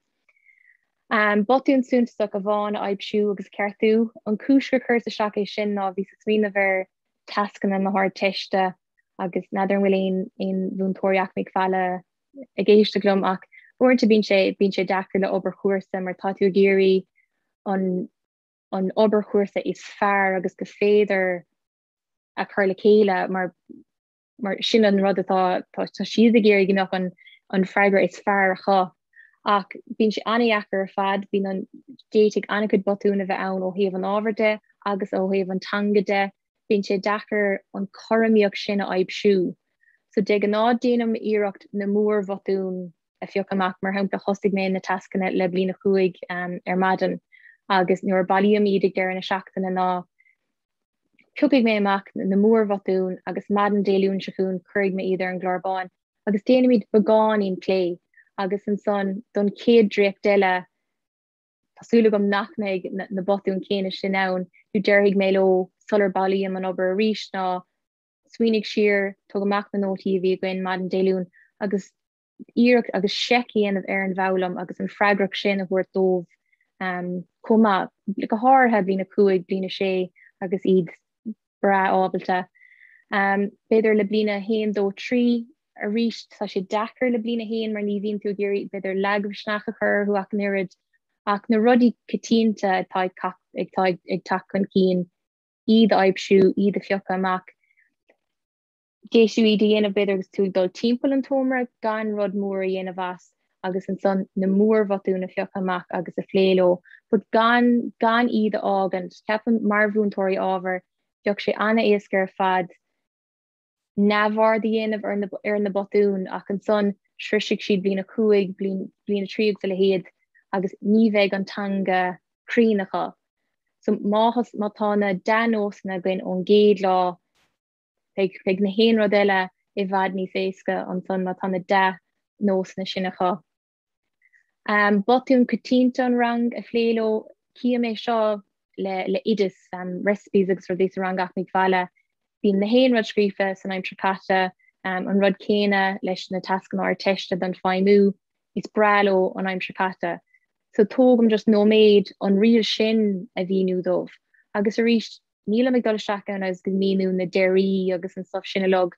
Botún suntasach amháin a aibhsiú agus a cheartú. An chúis gur chuireas isteach é sin ná bhíos ag smaoineamh ar tascanna na hArdteiste agus n'fheadar an bhfuil aon aon mhúinteoirí Eachnaigh Faille ag éisteacht liom ach uaireanta bíonn sé bíonn sé deacair le obair chúrsa mar tá tú ag iarraidh an an obair chúrsa is fearr agus go féidir a chur le chéile mar mar sin an rud atá tá siad ag iarraidh go mbeadh an an freagra is fearr acu. Ach bíonn sé an-dheacair ar fad, bíonn an d'fhéadfadh an-chuid botún a bheith ann ó thaobh an ábhair de agus ó thaobh an teanga de, bíonn sé deacair an chothromaíocht sin a aibhsiú. So de ghnáth déanaim iarracht na mórbhotúin a phiocadh amach, mar shampla thosaigh mé na tascanna le bliain 5 ar maidin agus nuair a bailím iad ag deireadh na seachtaine ná Piocfaidh mé amach na mórbhotúin agus maidin Dé Luain seo chugainn cuirfidh mé iad ar an gclár bán agus déanfaimid beagáinín plé agus ansan don chéad dréacht eile tá súil agam nach mbeidh na botúin céanna sin ann nó déarfaidh mé leo sular bailím an obair arís ná smaoinigh siar, tóg amach na nótaí a bhí againn maidin Dé Luain agus iarracht agus seic a dhéanamh ar an bhfoghlaim agus an freagracht sin a thabhairt dóibh chomh maith, go háirithe bliain 5, bliain 6 agus iad breá ábalta. B'fhéidir le bliain 1, 2, 3 arís tá sé deacair le bliain 1 mar ní bhíonn tú ag iarraidh b'fhéidir lagmhisneach a chur orthu ach an oiread ach na rudaí coitianta atá ag ag teacht chun cinn, iad a aibhsiú, iad a phiocadh amach. D'fhéadfá iad a dhéanamh b'fhéidir agus tú ag dul timpeall an tseomra gan rud mór a dhéanamh as agus ansan na mórbhotúin a phiocadh amach agus a phlé leo but gan gan iad a fhágaint. Ceapaim mar mhúinteoirí ábhair bheadh sé an-éasca ar fad neamhaird a dhéanamh ar na ar na botúin ach ansan sroisfidh siad bliain 5, bliain bliain 3 agus a leithéid agus ní bheidh an teanga cruinn acu. So má má tá na dea-nósanna againn ón gcéad lá Beidh, beidh na haon rud eile i bhfad níos éasca ansan má tá na dea-nósanna sin acu. Botún coitianta an rang a phlé leo, cím é seo le, le oideas, recipes agus rudaí sa rang Eachnaigh Faille. Bíonn na haon rud scríofa san aimsir caite, an rud céanna leis na tascanna Ardteiste don feidhmiú, is breá leo an aimsir caite. So tógaim just nóiméad an riail sin a mhíniú dóibh. Agus arís. Nílim ag dul isteach ann agus ag míniú na deirí agus an stuff sin uilig,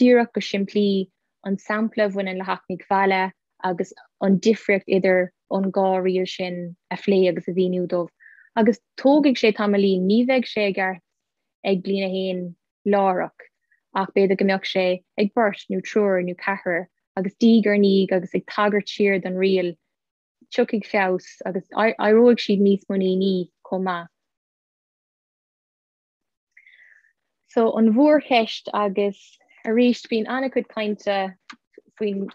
díreach go simplí an sampla a bhaineann le hachnaíocht bhaile agus an difríocht idir an dhá riail sin a phlé agus a mhíniú dóibh. Agus tógfaidh sé tamaillín, ní bheidh sé i gceart ag bliain a haon láithreach ach b'fhéidir go mbeadh sé ag beirt nó triúr nó ceathrar agus diaidh ar ndiaidh agus ag tagairt siar don riail, tiocfaidh feabhas agus éireoidh siad níos muiníní chomh maith. So an mhórcheist agus arís bíonn an-chuid cainte faoin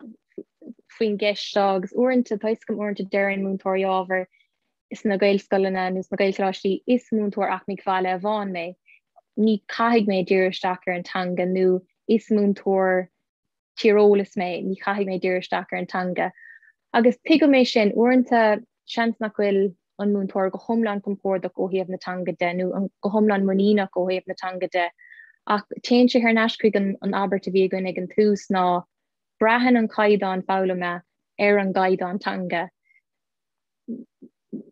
faoin gceist seo agus uaireanta tá fhios agam uaireanta deireann múinteoirí ábhair sna Gaelscoileanna nó sna Gaelcholáistí is múinteoir eacnamaíocht bhaile amháin mé, ní chaithfidh mé díriú isteach ar an teanga nó is múinteoir tíreolas mé, ní chaithfidh mé díriú isteach ar an teanga. Agus tuigim é sin, uaireanta seans nach bhfuil an múinteoir go hiomlán compordach ó thaobh na teanga de nó go hiomlán muiníneach ó thaobh na teanga de. Ach téann sé thar n-ais chuig an an abairt a bhí againn ag an tús ná braitheann an caighdeán foghlama ar an gcaighdeán teanga.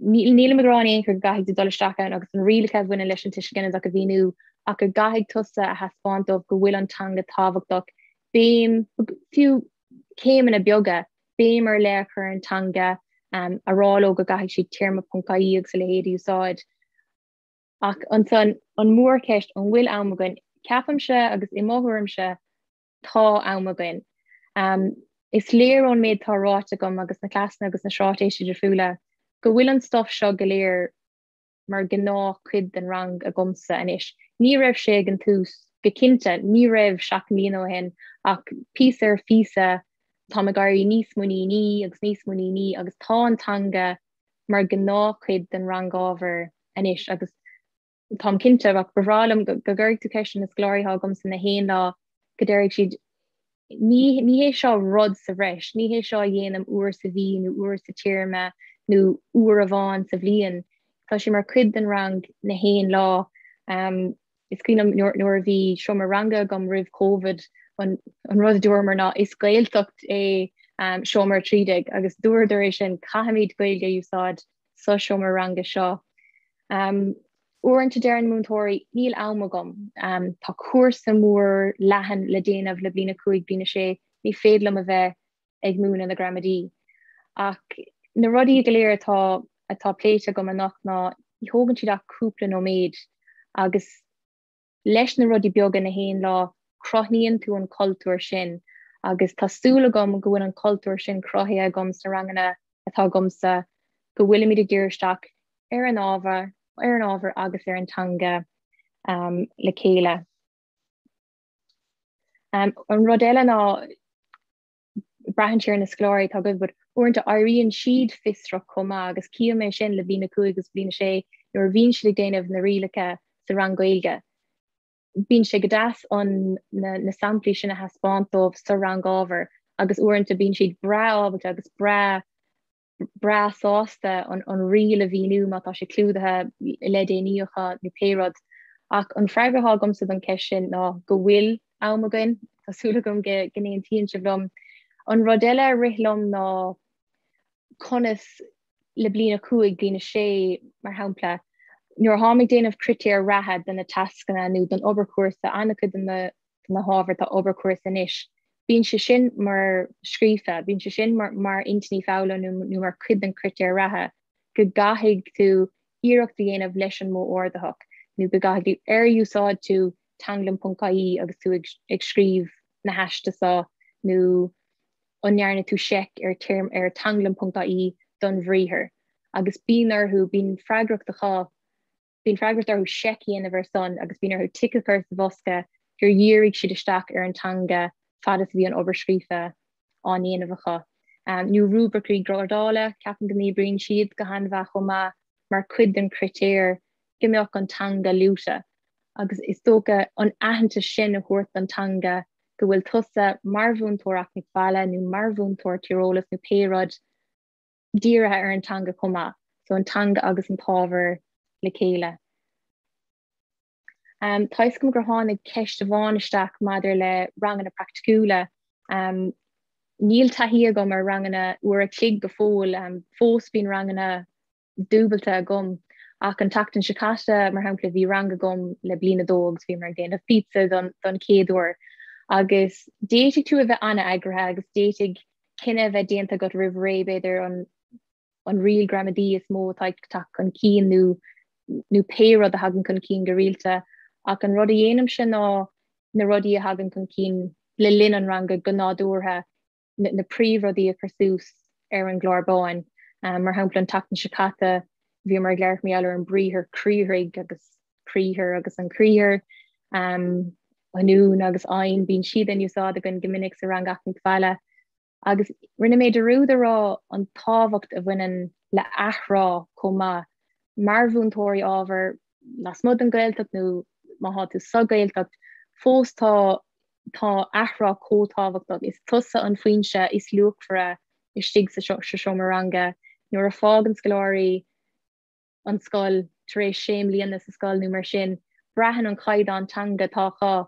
Nílim ag rá in aon chor go gcaithfidh tú dul isteach ann agus na rialacha a bhaineann leis an tuiseal ginideach a mhíniú ach go gcaithfidh tusa a thaispeáint dóibh go bhfuil an teanga tábhachtach, béim, fiú céimeanna beaga, béim ar leith a chur ar an teanga, a rá leo go gcaithfidh siad téarma.ie agus a leithéid a úsáid. Ach ansan, an mhórcheist, an bhfuil am againn? Ceapaimse, agus i mo thuairimse, tá am againn. Is léir ón méid atá ráite agam agus na cleasanna agus na straitéisí difriúla go bhfuil an stuif seo go léir mar ghnáthchuid den rang agamsa anois. Ní raibh sé ag an tús, go cinnte, ní raibh 7 mbliana ó shin, ach píosa ar phíosa táim ag éirí níos muiníní agus níos muiníní agus tá an teanga mar ghnáthchuid den rang ábhair anois agus Táim cinnte, ach ba bhreá liom go gcuirfidh tú ceist ar na scoláirí atá agamsa na haon lá go déarfaidh siad ní ní hé seo rud sa bhreis, ní hé seo a dhéanaim uair sa mhí nó uair sa téarma nó uair amháin sa bhliain. Tá sé mar chuid den rang na haon lá. Is cuimhin liom nuair a bhí seomra ranga agam roimh Covid an an rud a dúramar ná is Gaeltacht é seomra 13 agus dúradar é sin caithfimid Gaeilge a úsáid sa seomra ranga seo. Uaireanta deireann múinteoirí níl am agam, tá cúrsa mór leathan le déanamh le bliain 5, bliain 6, ní féidir liom a bheith ag múineadh na gramadaí. Ach na rudaí go léir atá atá pléite agam anocht ná ní thógann siad ach cúpla nóiméad agus leis na rudaí beaga na haon lá, cruthaíonn tú an cultúr sin agus tá súil agam go bhfuil an cultúr sin cruthaithe agam sna ranganna atá agamsa, go bhfuilimid ag díriú isteach ar an ábhar, ar an ábhar agus ar an teanga le chéile. An rud eile ná braitheann sé ar na scoláirí atá agaibh, but uaireanta éiríonn siad fiosrach chomh maith agus cím é sin le bliain 5 agus bliain 6 nuair a bhíonn siad ag déanamh na rialacha sa rang Gaeilge. Bíonn sé go deas an na, na samplaí sin a thaispeáint dóibh sa rang ábhair agus uaireanta bíonn siad breá ábalta agus breá breá sásta an riail a mhíniú má tá sé clúdaithe le déanaí acu nó pé rud. Ach an freagra atá agamsa don cheist sin ná go bhfuil am againn, tá súil agam go n-aontaíonn sibh liom. An rud eile a rith liom ná conas le bliain 5, bliain 6 mar shampla, nuair atáim ag déanamh critéir ratha do na tascanna nó don obair chúrsa, an-chuid de na na hábhair tá obair chúrsa anois. Bíonn sé sin mar scríofa, bíonn sé sin mar mar intinní foghlama nó nó mar chuid den chritéar ratha go gcaithfidh tú iarracht a dhéanamh leis an modh ardaitheach nó go gcaithfidh tú ar úsáid tú teanglann.ie agus tú ag ag scríobh na haiste seo nó an ndearna tú seic ar téarm ar teanglann.ie don bhriathar agus bíonn orthu bíonn freagracht acu Bíonn freagracht orthu seic a dhéanamh ar son agus bíonn orthu tic a chur sa bhosca gur dhírigh siad isteach ar an teanga fad is a bhí an obair scríofa á ndéanamh acu. Nó rúibricí grádála, ceapaim go n-oibríonn siad go han-mhaith chomh maith mar chuid den chritéar go mbeadh an teanga luaite. Agus is dócha an aitheantas sin a thabhairt don teanga go bhfuil tusa mar mhúinteoir eacnamaíocht bhaile nó mar mhúinteoir tíreolas nó pé rud, dírithe ar an teanga chomh maith, so an teanga agus an t-ábhar le chéile. Um, tá fhios agam gur tháinig ceist amháin isteach maidir le ranganna praiticiúla. Um, níl taithí agam ar ranganna uair a chloig go fóill, um, fós bíonn ranganna dúbailte agam. Ach an tseachtain seo caite, mar shampla, bhí rang agam le bliain a dó agus bhíomar ag déanamh pizza don don chéad uair. Agus d'fhéadfadh tú a bheith an-eagraithe agus d'fhéadfadh cinneadh a bheith déanta agat roimh ré, b'fhéidir, an an riail gramadaí is mó atá ag teacht chun cinn nó nó pé rud a thagann chun cinn go rialta. Ach an rud a dhéanaimse ná na rudaí a thagann chun cinn le linn an ranga go nádúrtha, na príomhrudaí a chur suas ar an gclár bán. Mar shampla, an tseachtain seo caite, bhíomar ag labhairt mar gheall ar an briathar criathraigh agus criathar agus an criathar, an ún agus an, bíonn siad in úsáid againn go minic sa rang Acmhainní Bhaile. Agus rinne mé dearúd a rá an tábhacht a bhaineann le athrá chomh maith. Mar mhúinteoirí ábhair lasmuigh den Ghaeltacht nó má thá tú sa Ghaeltacht, fós tá tá athrá chomh tábhachtach. Is tusa an foinse is luachmhaire istigh sa seomra ranga. Nuair a fágann scoláirí an scoil tar éis sé mbliana sa scoil nó mar sin, braitheann an caighdeán teanga atá acu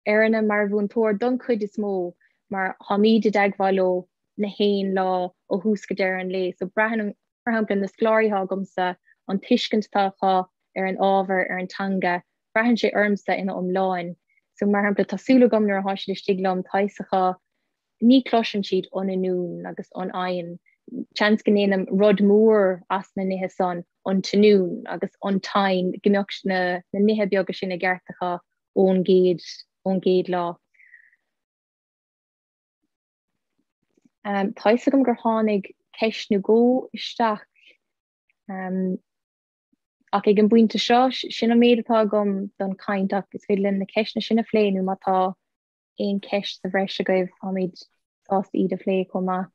orainne mar mhúinteoir don chuid is mó mar táimid i dteagmháil leo na haon lá ó thús go deireadh an lae. So braitheann, mar shampla, na scoláirí atá agamsa, an tuiscint atá acu ar an ábhar, ar an teanga, braitheann sé ormsa ina iomláin. So, mar shampla, tá súil agam nuair atá siad istigh liom, tá fhios acu, ní chloiseann siad an ionún agus an oigheann. Seans go ndéanaim rud mór as na nithe san, an t-ionún agus an t-oigheann, go mbeadh na nithe beaga sin i gceart acu ón gcéad, ón gcéad lá. Tá fhios agam gur tháinig ceist nó dhó isteach. Ach ag an bpointe seo, sin an méid atá agam don chaint ach is féidir linn na ceisteanna sin a phlé nó má tá aon cheist sa bhreis agaibh, táimid sásta iad a phlé chomh maith.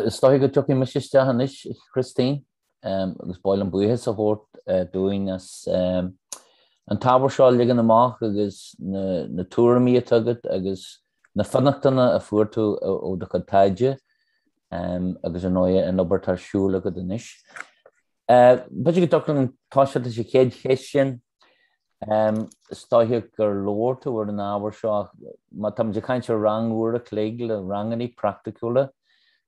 Is dóigh go dtiocfaidh mise isteach anois, Christine, agus ba mhaith liom buíochas a thabhairt dúinn as an t-ábhar seo a leagan amach agus na tuairimí atá agat agus na fionnachtana a fuair tú ó do chuid taighde agus ar ndóigh an obair atá ar siúl agat anois. B'fhéidir go dtiocfadh linn toiseacht leis an chéad cheist sin. Is dóiche gur labhair tú ar an ábhar seo ach má táimid ag caint ar rang uair a chloig le ranganna praiticiúla,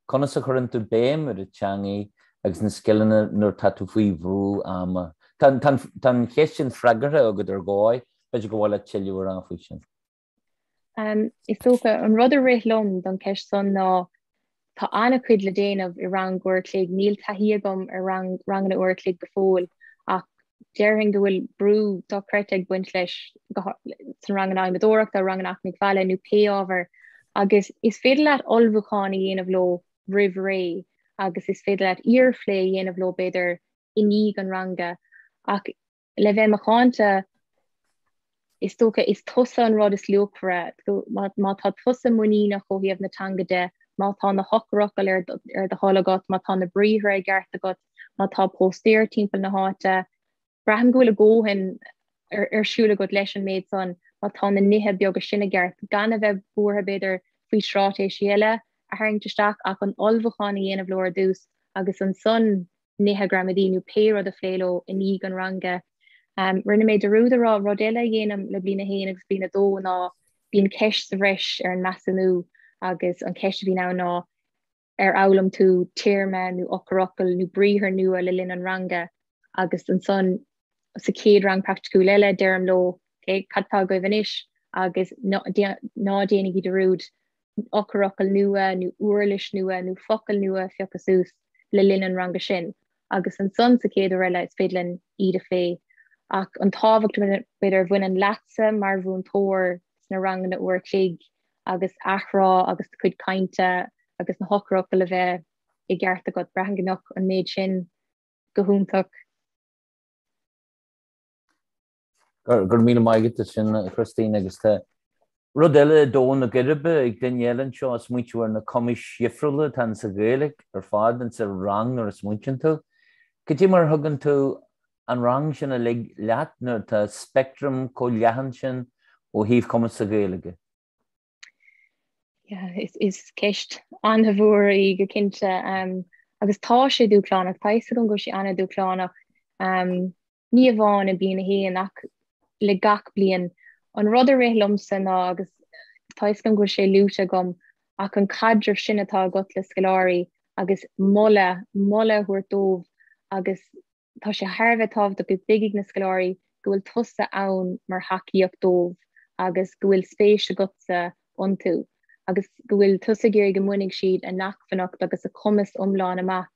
conas a chuireann tú béim ar an teangaidh agus na scileanna nuair atá tú faoi bhrú ama? Tá an cheist sin freagartha agat ar dhóigh, b'fhéidir gur mhaith leat tuilleadh a rá faoi sin. Is dócha, an rud a rith liom don cheist san ná tá an-chuid le déanamh i rang uair a chloig. Níl taithí agam ar rang, ranganna uair a chloig go fóill ach déarfainn go bhfuil brú dochreidte ag baint leis sna ranganna adhmadóireachta, ranganna Acmhainní Bhaile nó pé ábhar agus is féidir leat ullmhúchán a dhéanamh leo roimh ré agus is féidir leat iarphlé a dhéanamh leo b'fhéidir i ndiaidh an ranga ach Le bheith macánta, is dócha, is tusa an rud is luachmhaire. Má tá tusa muiníneach ó thaobh na teanga de, má tá na heochairfhocail ar do thoil agat, má tá na briathra i gceart agat, má tá póstaeir timpeall na háite, braithim go bhfuil a dhóthain ar siúl agat leis an méid san, má tá na nithe beaga sin i gceart, gan a bheith buartha, b'fhéidir, faoi straitéisí eile a tharraingt isteach ach an ullmhúchán a dhéanamh leo ar dtús agus ansan nithe gramadaí nó pé rud a phlé leo i ndiaidh an ranga. Rinne mé dearúd a rá, rud eile a dhéanaim le bliain a haon agus bliain a dó ná bíonn ceist sa bhreis ar an measúnú agus an cheist a bhíonn ann ná ar fhoghlaim tú téarma nó eochairfhocal nó briathar nua le linn an ranga agus ansan sa chéad rang praiticiúil eile deirim leo ok cad tá agaibh anois agus ná déanaigí dearúd eochairfhocal nua nó uirlis nua nó focal nua a phiocadh suas le linn an ranga sin agus ansan sa chéad uair eile is féidir linn iad a phlé. Ach an tábhacht b'fhéidir a bhaineann leatsa mar mhúinteoir sna ranganna uair a chloig agus athrá agus do chuid cainte agus na heochairfhocail a bheith i gceart agat, braithim go mbeadh an méid sin go hiontach. Go raibh míle maith agat as sin, a Christine, agus tá rud eile i dtóin na geirbe ag duine eile anseo, ag smaointiú ar na cumais dhifriúla atá insa Ghaeilge ar fad insa rang nuair a smaointíonn tú. Cad é mar a thugann tú an rang sin uilig leat nuair atá speictream chomh leathan sin ó thaobh cumas sa Ghaeilge? Yeah, is, is ceist an-mhór í go cinnte um, agus tá sé dúshlánach, tá fhios agam go bhfuil sé an-dúshlánach um, ní amháin i bliain a haon ach le gach bliain. An rud a rith liomsa ná agus tá fhios agam go bhfuil sé luaite agam ach an caidreamh sin atá agat le scoláirí. agus moladh, moladh a thabhairt dóibh agus tá sé thar a bheith tábhachtach go dtuigfidh na scoláirí go bhfuil tusa ann mar thacaíocht dóibh agus go bhfuil spéis agatsa iontu agus go bhfuil tusa ag iarraidh go mbainfidh siad a n-acmhainneacht agus a cumas iomlán amach,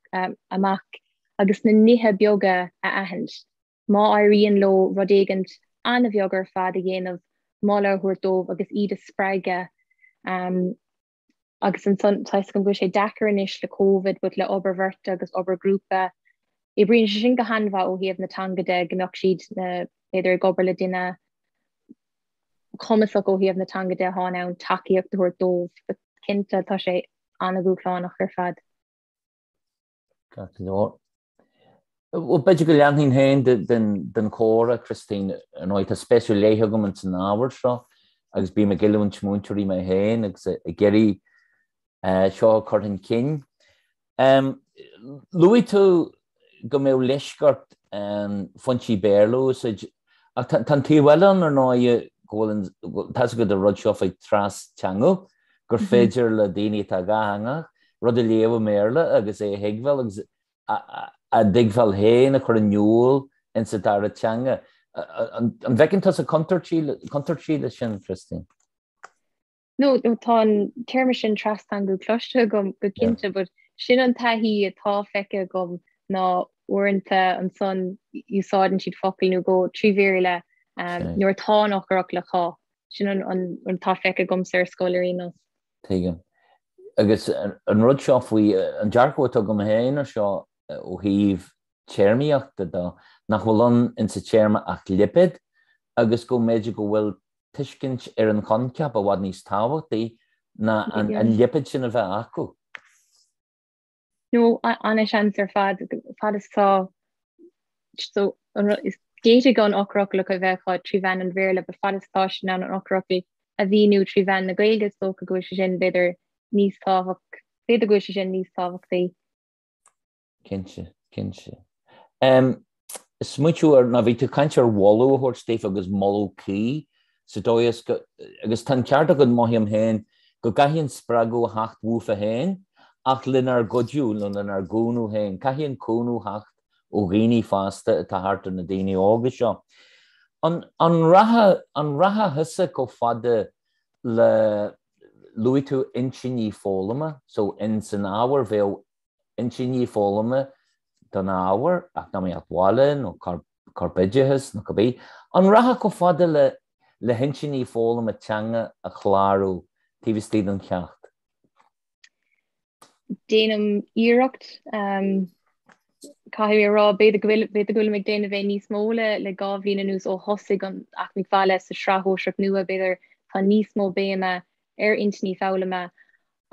amach agus na nithe beaga a aithint. Má éiríonn leo rud éigint an-bheag ar fad a dhéanamh, moladh a thabhairt dóibh agus iad a spreagadh. Agus ansan, tá 'fhios agam go bhfuil sé deacair anois le Covid but le obair bheirte agus obair grúpa, oibríonn sé sin go han-mhaith ó thaobh na teanga de, go mbeadh siad b'fhéidir ag obair le duine cumasach ó thaobh na teanga de atá in ann tacaíocht a thabhairt dóibh. But cinnte tá sé an-dhúshlánach ar fad. Ceart go leor. Bhuel, b'fhéidir go leanfainn féin den chomhrá, Christine. Ar ndóigh, tá spéis ar leith agam ins an ábhar seo agus bím ag oiliúint múinteoirí mé féin agus ag iarraidh seo a chur chun cinn. Luaigh tú go mbeadh leisce ort foinsí Béarla a úsáid, ach tá an taobh eile ann, ar ndóigh, go bhfuil an, tá's agat an rud seo faoi trasteangú, gur féidir le daoine atá dhátheangach rud a léamh i mBéarla agus é a thuigbheáil agus a dtuigbheáil féin a chur in iúl insa dara teanga. An bhfeiceann tusa contúirtí leis sin, Christine? No, tá an téarma sin trasteangú cloiste agam go cinnte, but sin an taithí atá feicthe agam ná uaireanta ansan úsáideann siad focal nó dhó trí Bhéarla nuair atá an eochairfhocal acu. Sin an rud atá feicthe agamsa ar scoil ar aon nós. Tuigim. Agus an rud seo faoi, an dearcadh atá agam féin ar seo ó thaobh téarmaíochta de, nach bhfuil ann insa téarma ach lipéad agus go mb'fhéidir go bhfuil tuiscint ar an choincheap i bhfad níos tábhachtaí ná an lipéad sin a bheith acu. No, an-seans ar fad, fad is atá so is d'fhéadfadh an eochairfhocal a bheith acu trí mheán an Bhéarla, but fad is atá siad in ann an eochairfhocal a mhíniú trí mheán na Gaeilge, is dócha go bhfuil sé sin b'fhéidir níos tábhacht, b'fhéidir go bhfuil sé sin níos tábhachtaí. Cinnte, cinnte. Smaointiú ar, ná bhí tú ag caint ar mholadh a thabhairt daofa agus moladh cuí sa dóigh is go, agus tá an ceart agat mothaím féin, go gcaithfidh an spreagadh a theacht uafa féin ach lenár gcuidiú nó lenár gcúnamh féin. Caithfidh an cúnamh theacht ó dhaoine fásta atá thart ar na daoine óga seo. An, an rachadh, an rachadh thusa chomh fada le, luaigh tú intinní foghlama, so in san ábhar bheadh intinní foghlama don ábhar, eacnamaíocht bhaile nó corpoideachas nó cibé, an rachfá chomh fada le le hintinní foghlama teanga a chlárú taobh istigh den cheacht? Déanaim iarracht. Caithfidh mé a rá, b'fhéidir go bhfuil, b'fhéidir go bhfuilim ag déanamh é níos mó le le 2 bhliain anuas ó thosaigh an Eacnamaíocht Bhaile sa tsraith shóisearach nua, b'fhéidir tá níos mó béime ar intinní foghlama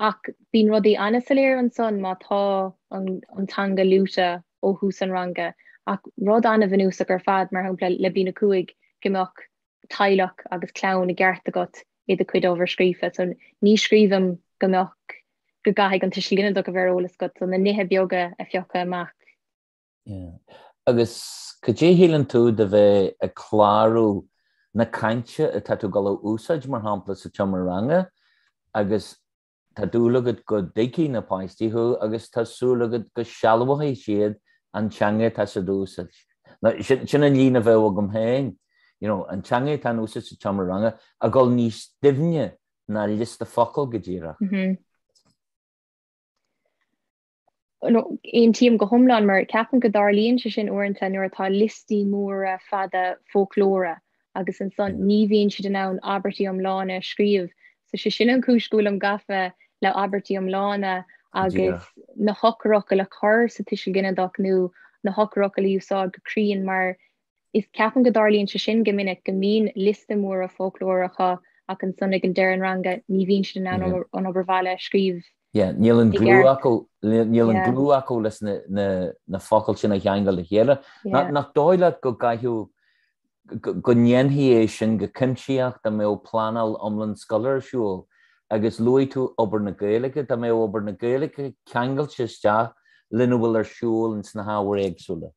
Ach bíonn rudaí an-soiléir ansan má tá an teanga luaite ó thús an ranga. Ach rud an-bhunúsach ar fad, mar shampla le bliain 5, go mbeadh teaghlach agus clann i gceart agat i do chuid ábhar scríofa. So ní scríobhaim go mbeadh, go gcaithfidh an tuiseal ginideach a bheith ar eolas agat. So na nithe beaga a phiocadh amach. Yeah. Agus cad é shíleann tú de bheith ag clárú na cainte atá tú ag dul a úsáid, mar shampla, sa tseomra ranga agus tá dúil agat go dtuigfidh na páistí thú agus tá súil agat go sealbhóidh siad an teanga atá siad a úsáid. Now, sin, sin an líne a bheadh agam féin, you know, an teanga atá in úsáid sa tseomra ranga a dhul níos doimhne ná liosta focal go díreach. Mm -hmm. Aontaím go hiomlán mar ceapaim go dtarlaíonn sé sin uaireanta nuair atá liostaí móra fada foclóra agus ansan ní bhíonn siad in ann abairtí iomlána a scríobh. So sé sin an chúis go bhfuilim gafa le abairtí iomlána agus na heochairfhocail a chur sa tuiseal ginideach nó na heochairfhocail a úsáid go cruinn mar Is ceapaim go dtarlaíonn sé sin go minic, go mbíonn liosta mór foclóra acu ach ansan ag an deireadh an ranga ní bhíonn siad in ann an obair bhaile a scríobh Yeah, níl an glú acu, níl an glú acu leis na, na, na focail sin a cheangal le chéile. Yeah. Nach dóigh leat go gcaithfeadh, go ndéanfaí é sin go cuimsitheach dá mbeadh pleanáil iomlán scoile ar siúl agus luaigh tú obair na Gaeilge, dá mbeadh obair na Gaeilge ceangailte isteach lena bhfuil ar siúl ins na hábhair éagsúla.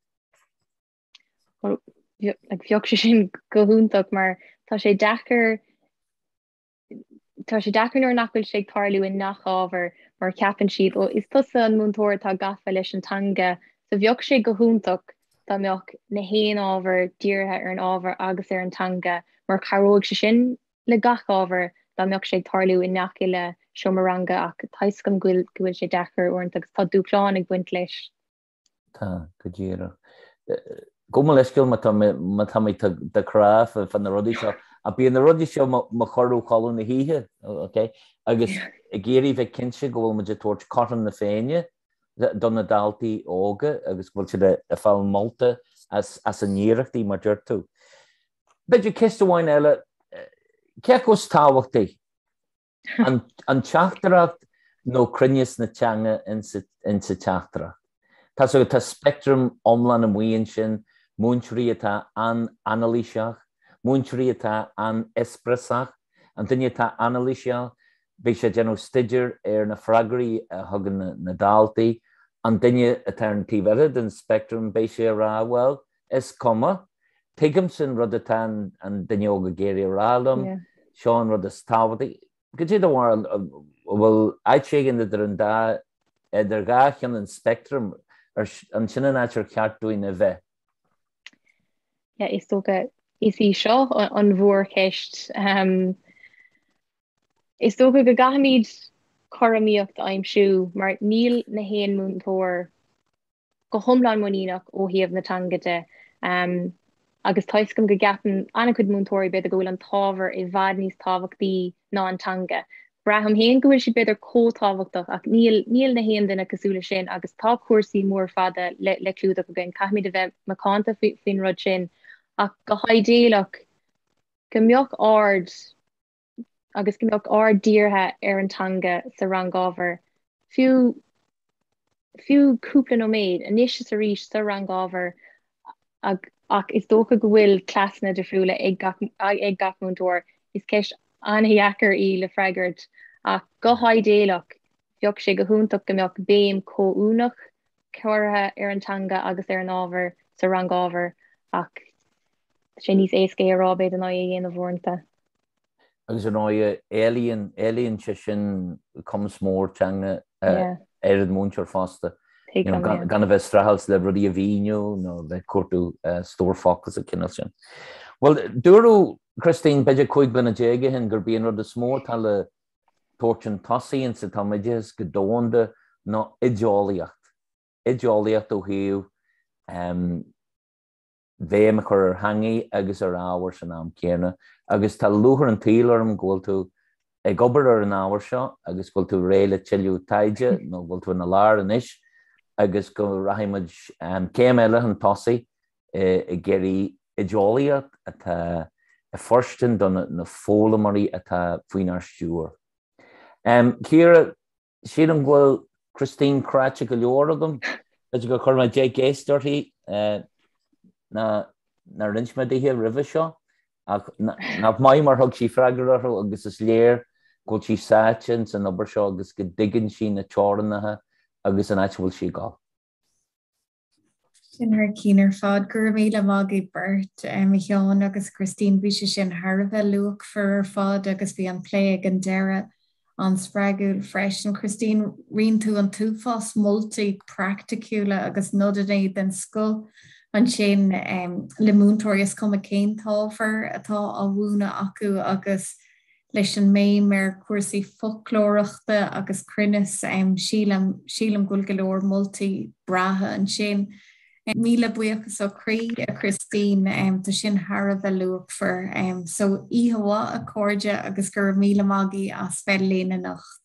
Bheadh sé sin go hiontach mar tá sé deacair tá sé deacair nuair nach bhfuil sé ag tarlú i ngach ábhar. mar ceapann siad ó is tusa an múinteoir atá gafa leis an teanga so bheadh sé go hiontach dá mbeadh na haon ábhar dírithe ar an ábhar agus ar an teanga mar chabhróidh sé sin le gach ábhar dá mbeadh sé ag tarlú i ngach uile seomra ranga ach tá fhios agam go bhfuil go bhfuil sé deacair uaireanta agus tá dúshláin ag baint leis. Tá, go díreach. Gabh mo leithscéal má tá má tá mé do chrá fá na rudaí seo, ach bíonn na rudaí seo mo chur ó chodladh na hoíche, ok? Agus ag iarraidh bheith cinnte go bhfuil muid ag tabhairt cothrom na Féinne do na daltaí óga agus go bhfuil siad ag fáil molta as a n-iarrachtaí, mar deir tú. B'fhéidir ceist amháin eile, cé acu is tábhachtaí, an teachtaireacht nó cruinneas na teanga insa teachtaireacht? Tá so tá speictream iomlán amuigh ansin, múinteoirí atá an-anailíseach, múinteoirí atá an-espreasach, an duine atá anailíseach, beidh sé ag déanamh staidéir ar na freagraí a thugann na daltaí, an duine atá ar an taobh eile den speictream, beidh sé ag rá, bhuel, Is cuma. Tuigimse an rud atá an duine óg ag iarraidh a rá liom. Seo an rud is tábhachtaí. Cad é do bharúil, an bhfuil áit éigin idir an dá, idir dhá cheann an speictrim, an sin an áit ar cheart dúinn a bheith? Yeah, is dócha, is í seo an mhórcheist. Is dócha go gcaithfimid cothromaíocht a aimsiú mar níl na haon múinteoir go hiomlán muiníneach ó thaobh na teanga de agus tá fhios agam go gceapann an-chuid múinteoirí b'fhéidir go bhfuil an t-ábhar i bhfad níos tábhachtaí ná an teanga. Braithim féin go bhfuil siad b'fhéidir chomh tábhachtach ach níl níl na haon duine cosúil leis sin agus tá cúrsaí mór fada le le clúdach againn. Caithfimid a bheith macánta faoin rud sin ach go hidéalach go mbeadh aird agus go mbeadh aird dírithe ar an teanga sa rang ábhair, fiú fiú cúpla nóiméad, anois is arís sa rang ábhair ach is dócha go bhfuil cleasanna difriúla ag gach ag gach múinteoir. Is ceist an-dheacair í le freagairt ach go hidéalach bheadh sé go hiontach go mbeadh béim chomhuaineach curtha ar an teanga agus ar an ábhar sa rang ábhair ach tá sé níos éasca é a rá b'fhéidir ná é a dhéanamh uaireanta. Agus ar ndóigh, éilíonn, éilíonn sé sin cumas mór teanga ar an múinteoir fosta. Gan a bheith ag streachailt le rudaí a mhíniú nó a bheith ag cuartú stór focal sa chineál sin. Bhuel, dúradh, Christine, b'fhéidir 15 bliana ó shin gurb í an rud is mó atá le tabhairt chun tosaigh insa tumoideachas go domhanda ná oideolaíocht. Oideolaíocht ó thaobh bhéim a chur ar theangaidh agus ar ábhar san am céanna agus tá lúcháir an tsaoil orm go bhfuil tú ag obair ar an ábhar seo agus go bhfuil tú réidh le tuilleadh taighde nó go bhfuil tú ina lár anois agus go rachaidh muid céim eile chun tosaigh ag iarraidh oideolaíocht atá ag fóirstean do na foghlaimeoirí atá faoinár stiúir. Ciara, Sílim go bhfuil Christine cráite go leor agam. B'fhéidir gur chuir mé deich gceist uirthi nár inis mé dithe roimhe seo, ach nach maith mar thug sí freagra orthu agus is léir go bhfuil sí sáite ins an obair seo agus go dtuigeann sí na teorainneacha agus an áit a bhfuil sí ag dul. Sin thar cinn ar fad. Go raibh míle maith agaibh beirt, a Sheáin agus a Christine. Bhí sé sin thar a bheith luachmhar ar fad agus bhí an plé ag an deireadh an-spreagúil freisin. Christine, roinn tú an t-uafás moltaí praiticiúla agus nodanna den scoth ansin le múinteoirí, is cuma cén t-ábhar atá á mhúineadh acu agus leis an mbéim ar chúrsaí foclóireachta agus cruinneas, sílim, sílim go bhfuil go leor moltaí breátha ansin. Míle buíochas ó chroí, a Christine, tá sin thar a bheith luachmhar. So, oíche mhaith, a chairde, agus go raibh míle maith agaibh as bheith linn anocht.